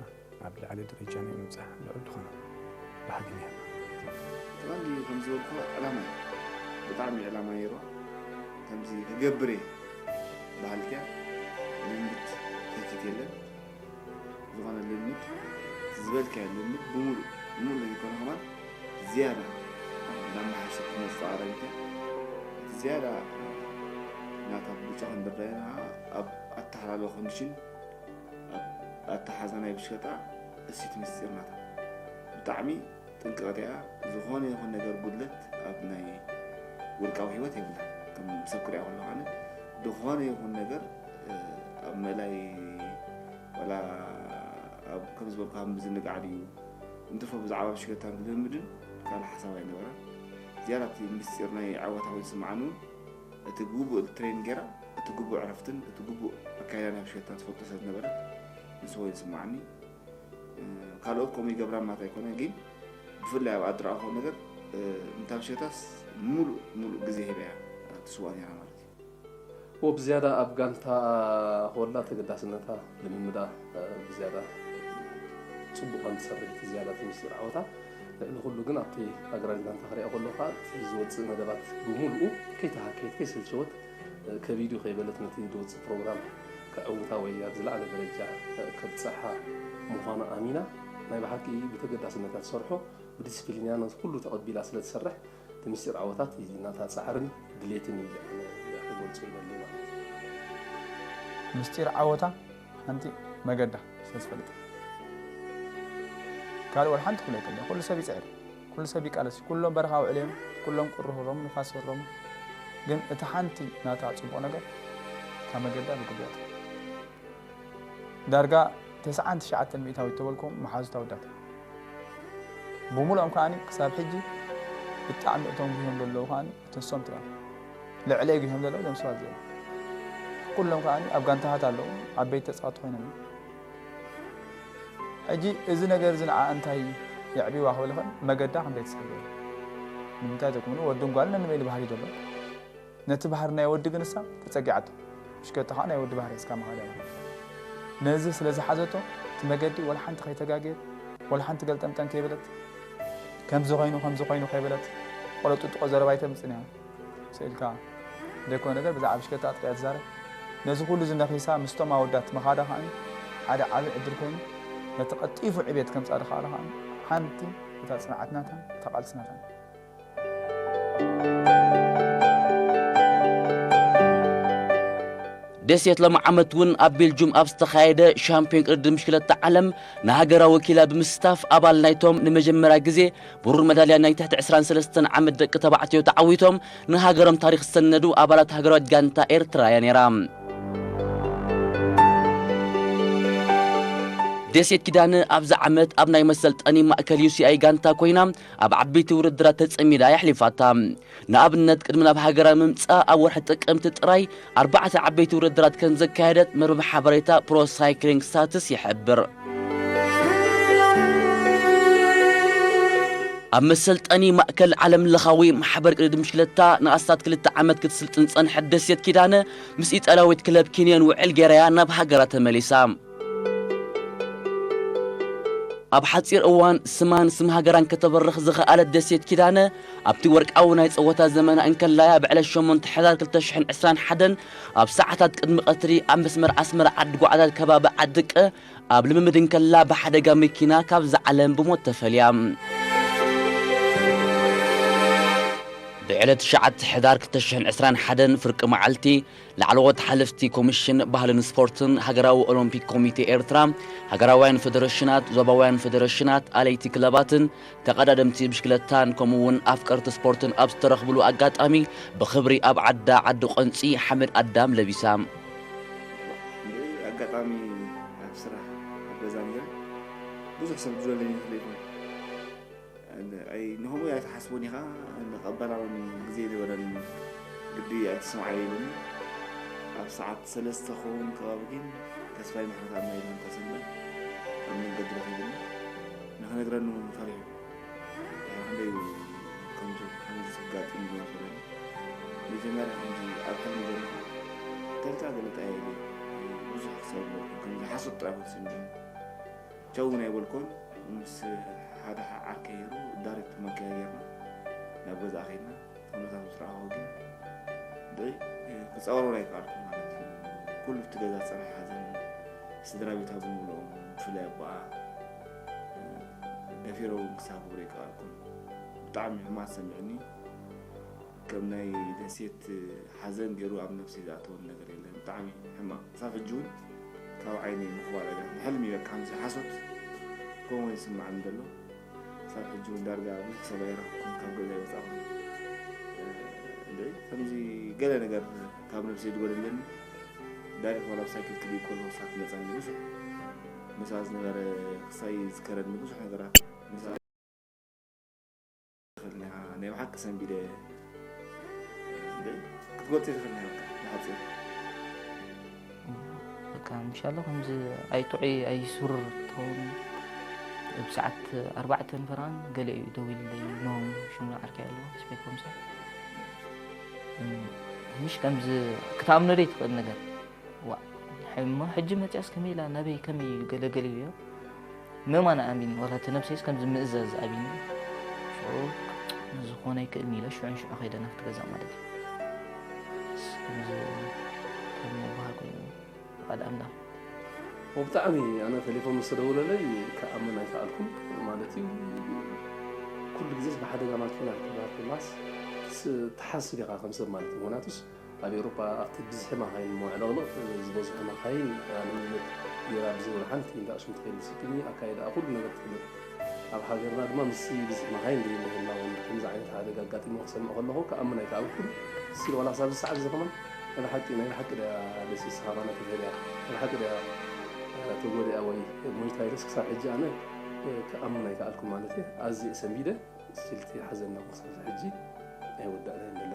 ኣብ ልዕሊ ደረጃ ናይ ምብጻሕ ልዑል ዝኾነ ባህጊ ነይርና። ትማሊ ከም ዝበልኩ ዕላማ እዩ። ብጣዕሚ ዕላማ ነይርዋ። ከምዚ ክገብር እየ በሃልክያ ልምድ ተኪት የለን። ዝኾነ ልምድ፣ ዝበልካዮ ልምድ ብምሉእ፣ ብምሉእ ዘይኮነ ከማን ዝያዳ እናመሓየሸት ትመጽእ ተቐዳዳሚት እያ። እቲ ዝያዳ ናታ ብልጫ ክንደርዳ ኢና ኣብ ኣተሓላልዋ ኮንዲሽን፣ ኣብ ኣተሓዛ ናይ ብሽከጣ፣ እሲት ምስጢር ናታ። ብጣዕሚ ጥንቅቐት እያ። ዝኾነ ይኹን ነገር ጉድለት ኣብ ናይ ውልቃዊ ህይወት የብላን። ከም ሰብ ክሪኣ ከለኹ ኣነ ዝኾነ ይኹን ነገር፣ እ፣ ኣብ ምእላይ ዋላ ኣብ፣ ከም ዝበልኩ፣ ኣብ ምዝንጋዕ ድዩ፣ እንትርፎ ብዛዕባ ብሽክለታን ልምምድን ካልእ ሓሳብ ኣይነበራን። ዝያዳ እቲ ምስጢር ናይ ዓወታ ኮይኑ ዝስምዓኒ እውን እቲ ግቡእ ትሬን ጌራ፣ እቲ ግቡእ ዕረፍትን እቲ ግቡእ ኣካይዳ ናይ ብሽክለታ ትፈልጦ ስለ ዝነበረት፣ ንሱ ኮይኑ ይስምዓኒ። እ፣ ካልኦት ከምኡ ይገብራ ማለት ኣይኮነ፣ ግን ብፍላይ ኣብ ኣድራኣኹ ነገር፣ እ፣ ንታ ብሽክለታስ ሙሉእ፣ ሙሉእ ግዜ ሂበያ ትስዋ ነይራ ማለት እዩ። ወ ብዝያዳ ኣብ ጋንታ ኮላ ተገዳስነታ ልምምዳ፣ እ፣ ብዝያዳ ጽቡቕ ከም ትሰርሕ እቲ ዝያዳ እቲ ምስጢር ዓወታ። ልዕሊ ኩሉ ግን ኣብቲ ሃገራዊት ጋንታ ክሪኣ ከለኹ ከኣ እቲ ዝወጽእ መደባት ብምሉኡ ከይተሃከየት ከይሰልቸወት፣ እ፣ ከቢዱ ከይበለት ነቲ ዝወጽእ ፕሮግራም ከዕውታ ወይ ኣብ ዝለዓለ ደረጃ፣ እ፣ ከብጽሓ ምዃና ኣሚና ናይ ብሓቂ ብተገዳስነታ ትሰርሖ ብዲስፕሊን እያ ነዚ ኩሉ ተቐቢላ ስለ ትሰርሕ እቲ ምስጢር ዓወታት ናታ ጻዕርን ድሌትን እዩ ኢለ ኣነ ክገልጾ ይደሊ ማለት እዩ። ምስጢር ዓወታ ሓንቲ መገዳ ስለ ዝፈልጥ ካልእ ወላ ሓንቲ ክብሎ ኣይክእልን። ኩሉ ሰብ ይጽዕር። ኩሉ ሰብ ይቃለስ እዩ። ኩሎም በረኻ ውዕል እዮም፣ ኩሎም ቁሪ ህሮም ንፋስ ህሮም። ግን እቲ ሓንቲ ናታ ጽቡቕ ነገር እታ መገዳ ብግቡእ ዳርጋ ተስዓን ትሽዓተን ሚእታዊት ተበልኩም መሓዙት ኣወዳት። ብምሉኦም ከኣኒ ክሳብ ሕጂ ብጣዕሚ እቶም ጉህዮም ዘለዉ ከኣኒ እቶም ሶም ጥራይ። ልዕለይ ጉህዮም ዘለዉ እዞም ሰባት እዚኦም። ኩሎም ከኣኒ ኣብ ጋንታታት ኣለዉ፣ ዓበይቲ ተጻወትቲ ኮይኖም እዮም። ሕጂ እዚ ነገር እዚ ንዓ እንታይ የዕብዋ ክብል ይኽእል? መገዳ ክንደይ ትስሕብ እያ? ንምንታይ ተኩምሉ ወድን ጓልን ነንበይኑ ባህሪ ዘሎ። ነቲ ባህሪ ናይ ወዲ ግን እሳ ተጸጊዓቶ። ብሽከታ ኸዓ ናይ ወዲ ባህሪ እስካ መኻዳ እያ። ነዚ ስለ ዝሓዘቶ፣ እቲ መገዲ ወላ ሓንቲ ከይተጋግየት፣ ወላ ሓንቲ ገልጠምጠን ከይበለት፣ ከምዚ ኾይኑ፣ ከምዚ ኾይኑ ከይበለት፣ ቆለጥጥቆ ዘረባ ኣይተምጽን እያ። ስኢልካ ዘይኮነ ነገር ብዛዕባ ብሽከታ ጥራይ እያ ትዛረብ። ነዚ ኩሉ እዚ ነኺሳ ምስቶም ኣወዳት ምኻዳ ኸዓ ሓደ ዓቢ ዕድል ኮይኑ፣ ነቲ ቀልጢፉ ዕቤት ከምጽኣ ዝኸኣለ ኸዓ ሓንቲ እታ ጽንዓት ናታን እታ ቃልሲ ናታን። ደሴት ሎሚ ዓመት እውን ኣብ ቤልጁም ኣብ ዝተኻየደ ሻምፒዮን ቅድድም ብሽክለታ ዓለም ንሃገራ ወኪላ ብምስታፍ ኣባል ናይቶም ንመጀመርያ ግዜ ብሩር መዳልያ ናይ ትሕቲ ዕስራን ሰለስተን ዓመት ደቂ ተባዕትዮ ተዓዊቶም ንሃገሮም ታሪኽ ዝሰነዱ ኣባላት ሃገራዊት ጋንታ ኤርትራ እያ ነይራ። ደሴት ኪዳነ ኣብዚ ዓመት ኣብ ናይ መሰልጠኒ ማእከል ዩ ሲ ኣይ ጋንታ ኮይና ኣብ ዓበይቲ ውድድራት ተጸሚዳ የሕሊፋታ። ንኣብነት ቅድሚ ናብ ሃገራ ምምጻእ ኣብ ወርሒ ጥቅምቲ ጥራይ ኣርባዕተ ዓበይቲ ውድድራት ከም ዘካየደት መርበብ ሓበሬታ ፕሮ ሳይክሊንግ ስታትስ ይሕብር። ኣብ መሰልጠኒ ማእከል ዓለም ለኻዊ ማሕበር ቅድድም ብሽክለታ ንኣስታት ክልተ ዓመት ክትስልጥን ዝጸንሐት ደሴት ኪዳነ ምስ ኢጣልያዊት ክለብ ኪንዮን ውዕል ጌራያ ናብ ሃገራ ተመሊሳ። ኣብ ሓጺር እዋን ስማን ስም ሃገራን ከተበርኽ ዝኸኣለት ደሴት ኪዳነ ኣብቲ ወርቃዊ ናይ ጸወታ ዘመና እንከላያ ብዕለት ሸሞንተ ሕዳር ክልተ ሽሕን ዕስራን ሓደን ኣብ ሰዓታት ቅድሚ ቀትሪ ኣብ መስመር ኣስመራ ዓዲ ጓዕዳድ ከባቢ ዓዲ ቀ ኣብ ልምምድ እንከላ ብሓደጋ መኪና ካብዛ ዓለም ብሞት ተፈልያ። ብዕለት ትሽዓተ ሕዳር ክልተ ሽሕን ዕስራን ሓደን ፍርቂ መዓልቲ ላዕለዎት ሓለፍቲ ኮሚሽን ባህልን ስፖርትን ሃገራዊ ኦሎምፒክ ኮሚቴ ኤርትራ፣ ሃገራውያን ፌደሬሽናት፣ ዞባውያን ፌደሬሽናት፣ ኣለይቲ ክለባትን ተቐዳደምቲ ብሽክለታን ከምኡ እውን ኣፍቀርቲ ስፖርትን ኣብ ዝተረኽብሉ ኣጋጣሚ ብኽብሪ ኣብ ዓዳ ዓዲ ቆንጺ ሓመድ ኣዳም ለቢሳ። ኣጋጣሚ ኣብ ስራሕ ኣብ ገዛ ነይረ ብዙሕ ሰብ ዝደለኒ ይኽእል ይኾን። ኣይ፣ ንኸምኡ ኣይትሓስቦን ኢኻ፣ ንቐበላውን ግዜ ነበረን፣ ግዲ ኣይትስምዓዮ ኢሉኒ። ኣብ ሰዓት ሰለስተ ክኸውን ከባቢ ግን ተስፋይ ምሕረትኣብ ናይ ኢሎም ተሰምዐ ኣብ መንገዲ ረኺቡኒ። ንኽነግረኒ እውን ፈሪሑ። ድሕሪ ክንደይ እዩ ከምዚ፣ ከምዚ ዘጋጥም ዝመሰለኒ። መጀመርያ ከምዚ ኣብ ሕልሚ ዘለኹ ገልጻ ገለጻ እየ ኢለ ብዙሕ ክሰብ ነበርኩ። ከምዚ ሓሶት ጥራይ ክወስድ ቻው እውን ኣይበልኮን። ምስ ሓደ ዓርከይ ገይሩ ዳይሬክት ማኪና ጌርና ናብ ገዛ ከይድና። ኩነታት ምስ ረኣኹ ግን ድዒ ክጻወር እውን ኣይከኣልኩን ማለት እዩ። ኩሉ እቲ ገዛ ዝጸንሐ ሓዘን፣ ስድራ ቤታ ብምልኦም፣ ብፍላይ ኣቦኣ፣ ደፊረ እውን ክሳብ ክብሎ ኣይከኣልኩን። ብጣዕሚ ሕማቕ ሰሚዕኒ። ከም ናይ ደሴት ሓዘን ገይሩ ኣብ ነብሰይ ዝኣተወኒ ነገር የለን። ብጣዕሚ ሕማቕ። ክሳብ ሕጂ እውን ካብ ዓይነይ ምኽባል ኣጋ-፣ ንሕልሚ በቃ፣ ከምዚ ሓሶት ከምኡ ይስምዓኒ ዘሎ። ክሳብ ሕጂ እውን ዳርጋ ብዙሕ ሰብ ኣይረኸብኩን፣ ካብ ገዛ ኣይወጻኹን። እንድዒ ከምዚ ገለ ነገር ካብ ነብሰይ ዝጎደለኒ፣ ዳይሬክት ዋላ ብሳይክል ክድይብ ከለኹ እሳ ትመጸኒ ብዙሕ። ምስኣ ዝነበረ ክሳይ ይዝከረኒ ብዙሕ ነገራት። ምስኣ ትኽእል ኢኻ፣ ናይ ብሓቂ ሰንቢደ። እንደ ክትገልጾ ትኽእል ኢኻ፣ በቃ፣ ብሓጺሩ። በቃ፣ ምሻሎ ከምዚ ኣይጥዑይ ኣይሱር ትኸውን። ብ ሰዓት ኣርባዕተ ንፈራን ገለ እዩ ደዊሉለይ፣ ኖሆም ሽምና ዓርከይ ኣሎ፣ ስፔኮምሳ። እም፣ ምሽ ከምዚ ክትኣምኖ ደይ ትኽእል ነገር። ዋ፣ እሞ ሕጂ መጽያስ ከመይ ኢላ፣ ናበይ፣ ከመይ እዩ፣ ገለ ገለ እዩ። ምእማን ኣሚን፣ ዋላ እቲ ነብሰይስ ከምዚ ምእዛዝ ኣቢኒ። ሽዑ፣ ዝኾነ ኣይክእልን ኢለ፣ ሽዑን ሽዑ ከይደ ናብቲ ገዛ ማለት እዩ። እስ፣ ከምዚ፣ ከም ምብሃል ኮይኑ፣ ፍቓድ ኣምላኽ። ወብጣዕሚ ኣነ ቴሌፎን ምስ ተደወለለይ ክኣምን ኣይከኣልኩን። ማለት እዩ፣ ኩሉ ግዜስ ብሓደጋ ማኪና ክትበሃል ከላስ ስ-፣ ትሓስብ ኢኻ ከም ሰብ ማለት እዩ። ምኽንያቱስ ኣብ ኤውሮጳ ኣብቲ ብዝሒ ማኻይን እሞ ዕልቕልቕ ዝበዝሑ ማኻይን ልምምድ ጌራ ብዘይ ወላ ሓንቲ እንዳ ኣሽም ትኸይድ ዲሲፕሊን ኣካይዳ ኩሉ ነገር ትፍለጥ። ኣብ ሃገርና ድማ ምስዚ ብዝሒ መኻይን ዘይምህላውን ከምዚ ዓይነት ሓደጋ ኣጋጢሙ ክሰምዕ ከለኹ ክኣምን ኣይከኣልኩን። እስቲል ዋላ ክሳብ እዚ ሰዓት እዚ ከማን ናይ ብሓቂ፣ ናይ ብሓቂ ድያ ደሴት ሰሃባና ተፈልያ፣ ናይ ብሓቂ ድያ፣ እ፣ ተጎዲኣ ወይ ሞይታ ኢለስ ክሳብ ሕጂ ኣነ፣ እ፣ ክኣምን ኣይከኣልኩን ማለት እዩ። ኣዝየ ሰንቢደ። እስቲል እቲ ሓዘንና ክሳብ ሕጂ ኣይወዳእናዮን ዘለና።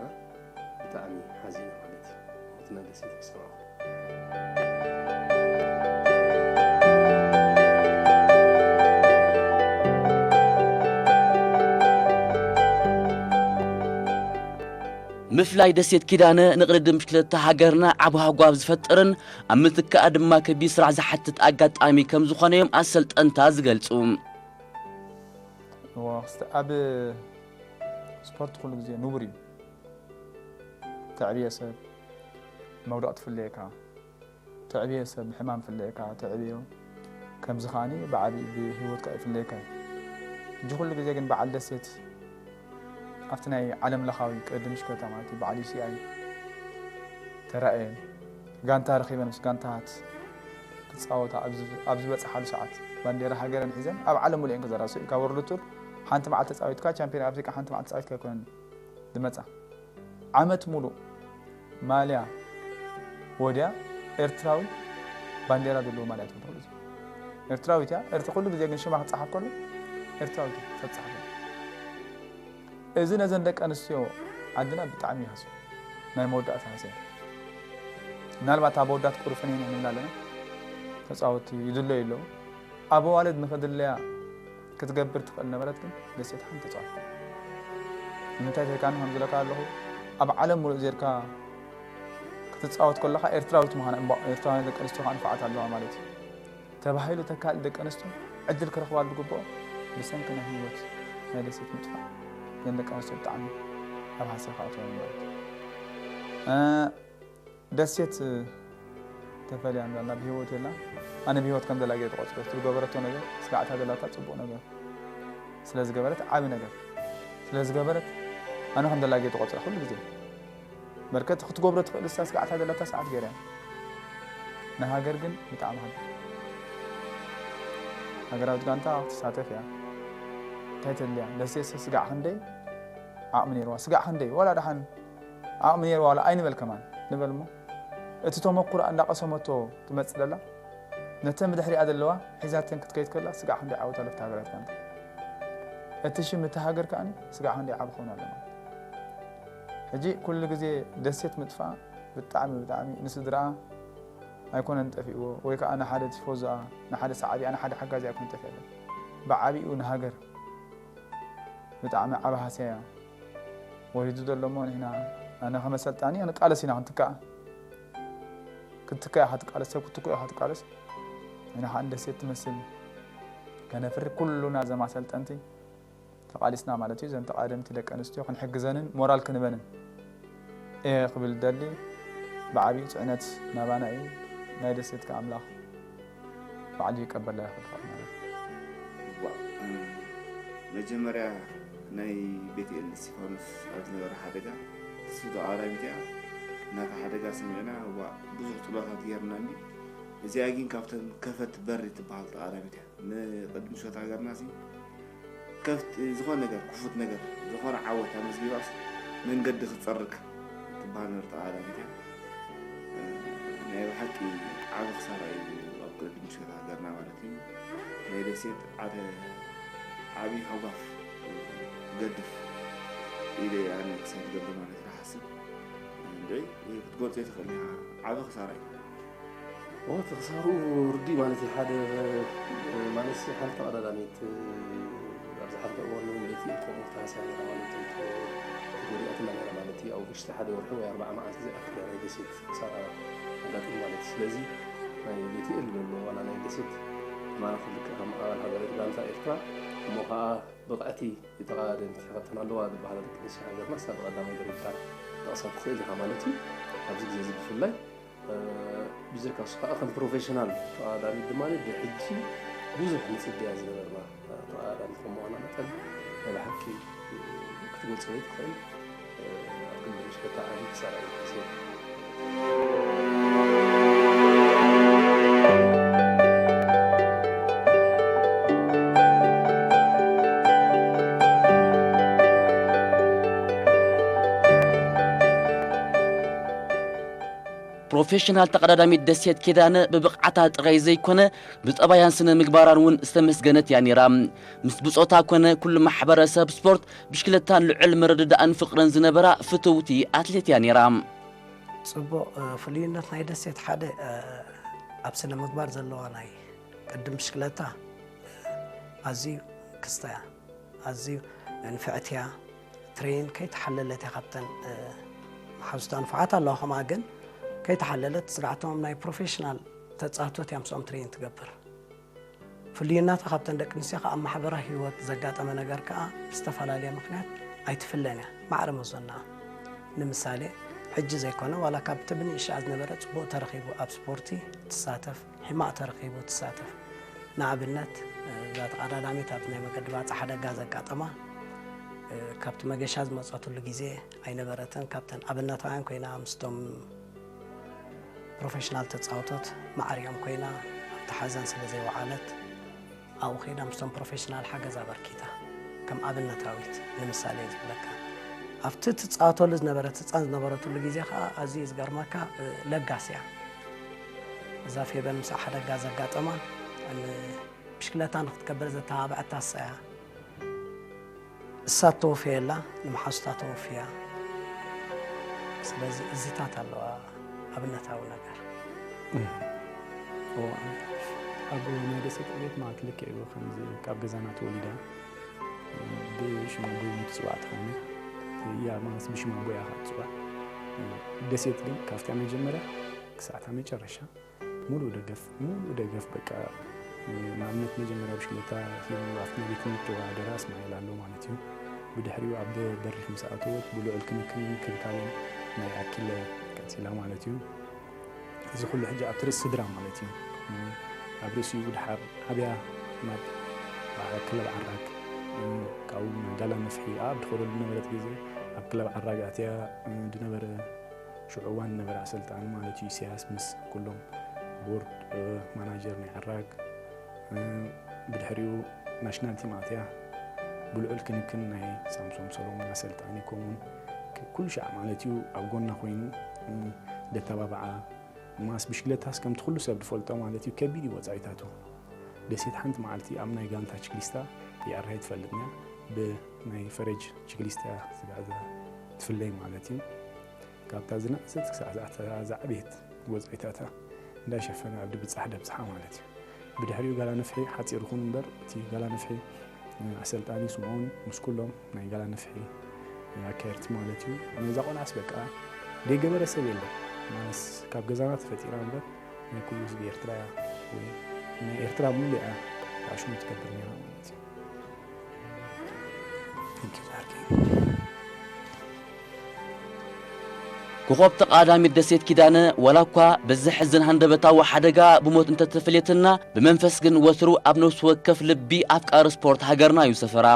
ብጣዕሚ ሓዚነ ማለት እዩ። እቲ ናይ ደሴት ክሰምዖ። ምፍላይ ደሴት ኪዳነ ንቅድድም ብሽክለታ ሃገርና ዓቢ ሃጓፍ ዝፈጠረን ኣብ ምትካኣ ድማ ከቢድ ስራሕ ዝሓትት ኣጋጣሚ ከም ዝኾነ እዮም ኣሰልጠንታ ዝገልጹ። እዋ፣ ክስተ-፣ ኣብ ስፖርት ኩሉ ግዜ ንቡር እዩ። ተዕብየ ሰብ መውደቕ ትፍለየካ፣ ተዕብየ ሰብ ሕማም ፍለየካ፣ ተዕብዮ ከምዚ ከዓኒ ብዓቢ ብህይወትካ ይፍለየካ እዩ። ሕጂ ኩሉ ግዜ ግን በዓል ደሴት ኣብቲ ናይ ዓለም ለኻዊ ቅድድም ሽከታ ማለት እዩ፣ በዓል ዩ ሲ ኣይ ተራእየን ጋንታ ረኺበን ምስ ጋንታት ክጻወታ ኣብ ዝ-፣ ኣብ ዝበጽሓሉ ሰዓት ባንዴራ ሃገረን ሒዘን ኣብ ዓለም ሙሉእ እየን ክዘራሱ እዩ። ካብ ወርልድ ቱር ሓንቲ መዓልቲ ተጻዊትካ ቻምፒዮን ኣፍሪቃ ሓንቲ መዓልቲ ተጻዊትካ ኣይኮነን ዝመጻ። ዓመት ሙሉእ ማልያ ወድያ ኤርትራዊ ባንዴራ ዘለዎ ማልያ ትብሉ ኩሉ ግዜ። ኤርትራዊት እያ። ኤርትራ ኩሉ ግዜ ግን ሽማ ክጸሓፍ ከሎ ኤርትራዊት እያ ተጻሓፍ። እዚ ነዘን ደቂ ኣንስትዮ ዓድና ብጣዕሚ ይሃስዮ። ናይ መወዳእታ ሃስያ። ምናልባት ኣብ ኣወዳት ቁሩፍን ንብላ ኣለና። ተጻወትቲ ይድለዩ ኣለዉ። ኣብ ኣዋልድ ንኽድለያ ክትገብር ትኽእል ነበረት፣ ግን ደሴት ሓንቲ ተጻወት። ንምንታይ ተይካኒ ከም ዝለካ ኣለኹ፣ ኣብ ዓለም ሙሉእ ዜርካ ክትጻወት ከለኻ ኤርትራዊት ምዃና እምበ-፣ ኤርትራውያን ደቂ ኣንስትዮ ከዓ ንፉዓት ኣለዋ ማለት እዩ። ተባሂሉ ተካል ደቂ ኣንስትዮ ዕድል ክረኽባ ዝግብኦ ብሰንኪ ናይ ህይወት ናይ ደሴት ምጥፋእ እዘን ደቂ ኣንስትዮ ብጣዕሚ ኣብ ሃስያ ክኣትዋ ማለት እዩ። እ፣ ደሴት ተፈልያ እንዳላ ብህይወት የላ። ኣነ ብህይወት ከም ዘላ ገይረ ዝቆጽሮ ዝገበረቶ ነገር ስጋዕታ ዘላታ ጽቡቕ ነገር ስለ ዝገበረት ዓቢ ነገር ስለ ዝገበረት ኣነ ከም ዘላ ገይረ ዝቆጽራ ኩሉ ግዜ በርከት ክትገብሮ ትኽእል እሳ ስጋዕታ ዘለታ ሰዓት ገይራ እያ። ንሃገር ግን ብጣዕሚ ሃገር ሃገራዊት ጋንታ ክትሳተፍ እያ። እንታይ ተድልያ ደሴ ስጋዕ ክንደይ ዓቕሚ ነይርዋ ስጋዕ ክንደይ ዋላ ደሓን ዓቕሚ ነይርዋ ዋላ ኣይንበል ከማን ንበል እሞ እቲ ተመኩሮ እንዳቐሰመቶ ትመጽእ ዘላ ነተን ብድሕሪኣ ዘለዋ ሒዛተን ክትከይድ ከላ ስጋዕ ክንደይ ዓወት ኣለፍታ ሃገራዊት ጋንታ እቲ ሽም እቲ ሃገር ከዓኒ ስጋዕ ክንደይ ዓቢ ክኸውን ኣሎ ማለት ሕጂ ኩሉ ግዜ ደሴት ምጥፋእ ብጣዕሚ ብጣዕሚ ንስድራኣ ኣይኮነን ጠፊእዎ ወይ ከዓ ንሓደ ቲፎዞኣ ንሓደ ሰዓቢኣ ንሓደ ሓጋዚ ኣይኮነን ጠፊእዎ ብዓቢኡ ንሃገር ብጣዕሚ ዓቢ ሃስያ እያ ወሪዱ ዘሎ እሞ ንሕና ኣነ ከመሰልጣኒ ክንቃለስ ኢና ክንትካእ ክትትካእ ኢኻ ትቃለስ ሰብ ክትትኮ ኢኻ ትቃለስ ንሕና ከዓ ንደሴት ትመስል ከነፍሪ ኩሉና ዘም ኣሰልጠንቲ ተቓሊስና ማለት እዩ። እዘን ተቓደምቲ ደቂ ኣንስትዮ ክንሕግዘንን ሞራል ክንበንን እየ ክብል ደሊ ብዓብዩ ጽዕነት ናባና እዩ። ናይ ደሴትካ ኣምላኽ ባዕሉ ይቀበላ ይኽእል ማለት እዩ። መጀመርያ ናይ ቤትኤል እስቲፋኖስ ኣብ ዝነበረ ሓደጋ እሱ ተቓዳሚት እያ። እናታ ሓደጋ ሰሚዕና እዋ ብዙሕ ጸሎታት ጌርና እኒ እዚኣ ግን ካብተን ከፈት በሪ ትበሃል ተቓዳሚት እያ። ንቅድሚ ሸወት ሃገርና ሲ ከፍት ዝኾነ ነገር ክፉት ነገር ዝኾነ ዓወት ኣመዝጊባስ መንገዲ ክትፀርግ ትበሃል ነበርታ ቀዳሚት እያ። ናይ ብሓቂ ዓቢ ክሳራ እዩ ኣብ ቅድሚ ሸወት ሃገርና ማለት እዩ። ናይ ደሴት ዓደ ዓቢ ሃጓፍ ገድፍ ኢለ ኣነ ክሳብ ዝገብር ማለት ይሓስብ እንድዒ ክትገልፆ ይትኽእል ኢኻ። ዓቢ ክሳራ እዩ። እቲ ክሳርኡ ርዱእ ማለት እዩ። ሓደ ማለት ሓደ ተቐዳዳሚት ኣብ ዝሓለፈ እዋን እውን ቤቲ ከምኡ ተሃስያ ነራ ማለት እዩ። ተጎዲኣትና ነራ ማለት እዩ። ኣብ ውሽጢ ሓደ ወርሒ ወይ ኣርባዓ መዓልቲ ዝኣክል ናይ ደሴት ክሳራ ኣጋጢሙ ማለት እዩ። ስለዚ ናይ ቤቲ እል ዘሎ ዋላ ናይ ደሴት ትማሊ ክልቀ ከም ኣባል ሃገራዊት ጋንታ ኤርትራ እሞ ከዓ ብቕዕቲ ተቐዳደምቲ ይኸተና ኣለዋ ዝበሃላ ደቂ ኣንስትዮ ሃገርና ክሳብ ቀዳማይ ደረጃ ክትጠቕሳ ትኽእል ኢኻ ማለት እዩ። ኣብዚ ግዜ እዚ ብፍላይ ብጀካ እሱ ከዓ ከም ፕሮፌሽናል ተቐዳዳሚት ድማ ብሕጂ ብዙሕ ንፅበያ ዝነበርና ተቐዳዳሚት ከም ምዃና መጠን ናይ ብሓቂ ክትገልፆ ዘይትኽእል ኣብ ክንዲ ምሽከታ ዓብዪ ክሳራ እዩ ሓሲቡ። ፕሮፌሽናል ተቐዳዳሚት ደሴት ኪዳነ ብብቕዓታ ጥራይ ዘይኮነ፣ ብጠባያን ስነ ምግባራን እውን ዝተመስገነት እያ ነይራ። ምስ ብጾታ ኮነ ኩሉ ማሕበረሰብ ስፖርት ብሽክለታን ልዑል ምርድዳእን ፍቕርን ዝነበራ ፍትውቲ ኣትሌት እያ ነይራ። ጽቡቕ፣ እ፣ ፍሉይነት ናይ ደሴት ሓደ፣ እ፣ ኣብ ስነ ምግባር ዘለዋ ናይ ቅድም ብሽክለታ ኣዝዩ ክስታ እያ። ኣዝዩ ንፍዕቲ እያ። ትሬን ከይተሓለለት እያ ካብተን፣ እ፣ መሓዙታ ንፉዓት ኣለዋ ከምኣ ግን ከይተሓለለት ስርዓቶም ናይ ፕሮፌሽናል ተጻወቶት እያ ምስኦም ትሬን ትገብር። ፍልይናታ ካብተን ደቂ ኣንስትዮ ከኣ ኣብ ማሕበራዊ ህይወት ዘጋጠመ ነገር ከኣ ብዝተፈላለየ ምኽንያት ኣይትፍለን እያ። ማዕረ መዞና ንምሳሌ ሕጂ ዘይኮነ ዋላ ካብቲ ብንእሽኣ ዝነበረ ጽቡቕ ተረኺቡ ኣብ ስፖርቲ ትሳተፍ፣ ሕማቕ ተረኺቡ ትሳተፍ። ንኣብነት እዛ ተቐዳዳሚት ኣብ ናይ መገዲ ባጽዕ ሓደጋ ዘጋጠማ፣ እ፣ ካብቲ መገሻ ዝመጸትሉ ግዜ ኣይነበረትን። ካብተን ኣብነታውያን ኮይና ምስቶም ፕሮፌሽናል ተጻወቶት ማዕሪኦም ኮይና ኣብቲ ሓዘን ስለ ዘይወዓለት ኣብኡ ከይዳ ምስቶም ፕሮፌሽናል ሓገዝ ኣበርኪታ። ከም ኣብነታዊት ንምሳሌ ዝብለካ ኣብቲ ትጻወተሉ ዝነበረት ህጻን ዝነበረትሉ ግዜ ከኣ ኣዝዩ ዝገርመካ፣ እ፣ ለጋስ እያ። እዛ ፌበን ምስ ሓደጋ ዘጋጠማ ን-፣ ብሽክለታ ንክትከበር ዘተባብዐታ እሳ እያ። እሳ ተወፍየላ፣ ንመሓዙታ ተወፍያ። ስለዚ እዚታት ኣለዋ ኣብነታዊ ነገር። እም። እዋ፣ ኣብ ናይ ደሴት ዕቤት ማለት ልክዕ እዩ። ከምዚ ካብ ገዛና ተወሊዳ፣ ብሽም ኣቦይ ትጽዋዕ ትኸውን። እያ ማለት ብሽም ኣቦይ እያ ትጽዋዕ። ደሴት ግን ካብታ መጀመርያ ክሳዕታ መጨረሻ ሙሉእ ደገፍ፣ ሙሉእ ደገፍ በቃ፣ ንኣብነት መጀመርያ ብሽክለታ ሂቡ ኣብቲ ናይ ቤት ትምህርቲ ወዳደራ እስማኤል ኣሎ ማለት እዩ። ብድሕሪኡ ኣብ በሪኽ ምስ ኣተወት ብልዑል ክንክን እንክብካቤን ናይ ኣኪለ ቀጺላ ማለት እዩ። እዚ ኩሉ ሕጂ ኣብቲ ርእሲ ስድራ ማለት እዩ። ኣብ ርእሲኡ ድሓር ኣብያ ናብ ክለብ ዓራግ፣ ካብኡ ናብ ጋላ ነፍሒ ኣብ ድኸደሉ ዝነበረት ግዜ ኣብ ክለብ ዓራግ ኣትያ ዝነበረ ሽዑ እዋን ነበረ ኣሰልጣኒ ማለት እዩ ኢሳያስ ምስ ኩሎም ቦርድ፣ እ፣ ማናጀር ናይ ዓራግ፣ እ፣ ብድሕሪኡ ናሽናል ቲም ኣትያ ብልዑል ክንክን ናይ ሳምሶም ሰሎሞን ኣሰልጣኒ ከምኡውን ክ-፣ ኩሉ ሻዕ ማለት እዩ ኣብ ጎና ኮይኑ፣ እ፣ ደተባብዓ። ማስ ብሽክለታስ ከምቲ ኩሉ ሰብ ዝፈልጦ ማለት እዩ ከቢድ እዩ ወጻኢታቱ። ደሴት ሓንቲ መዓልቲ ኣብ ናይ ጋንታ ችክሊስታ ይኣርሃ ትፈልጥና ብናይ ፈረጅ ችክሊስታ ትፍለይ ማለት እዩ። ካብታ ዝነኣሰት ክሳዕ ዝኣተታ ዝዓበየት ወጻኢታታ እንዳሸፈነ ኣብ ድብጻሕ ደብጽሓ ማለት እዩ። ብድሕሪኡ ጋላ ነፍሒ ሓጺር ይኹን እምበር፣ እቲ ጋላ ነፍሒ፣ እ፣ ኣሰልጣኒ ስምኦን ምስ ኩሎም ናይ ጋላ ነፍሒ ኣካየድቲ ማለት እዩ። ነዛ ቆልዓስ በቃ ዘይገበረ ሰብ የለን። ማለስ ካብ ገዛና ተፈጢራ እምበር ናይ ኩሉ ህዝቢ ኤርትራ እያ፣ ወይ ናይ ኤርትራ ሙሉእ እያ ኣሽሙ ትገብር ነይራ ማለት እዩ። Thank you, Darky. ኮኾብ ተቐዳዳሚት ደሴት ኪዳነ፣ ዋላ እኳ በዚ ዘሕዝን ሃንደበታዊ ሓደጋ ብሞት እንተተፈለየትና፣ ብመንፈስ ግን ወትሩ ኣብ ነፍሲ ወከፍ ልቢ ኣፍቃሪ ስፖርት ሃገርና እዩ ሰፈራ።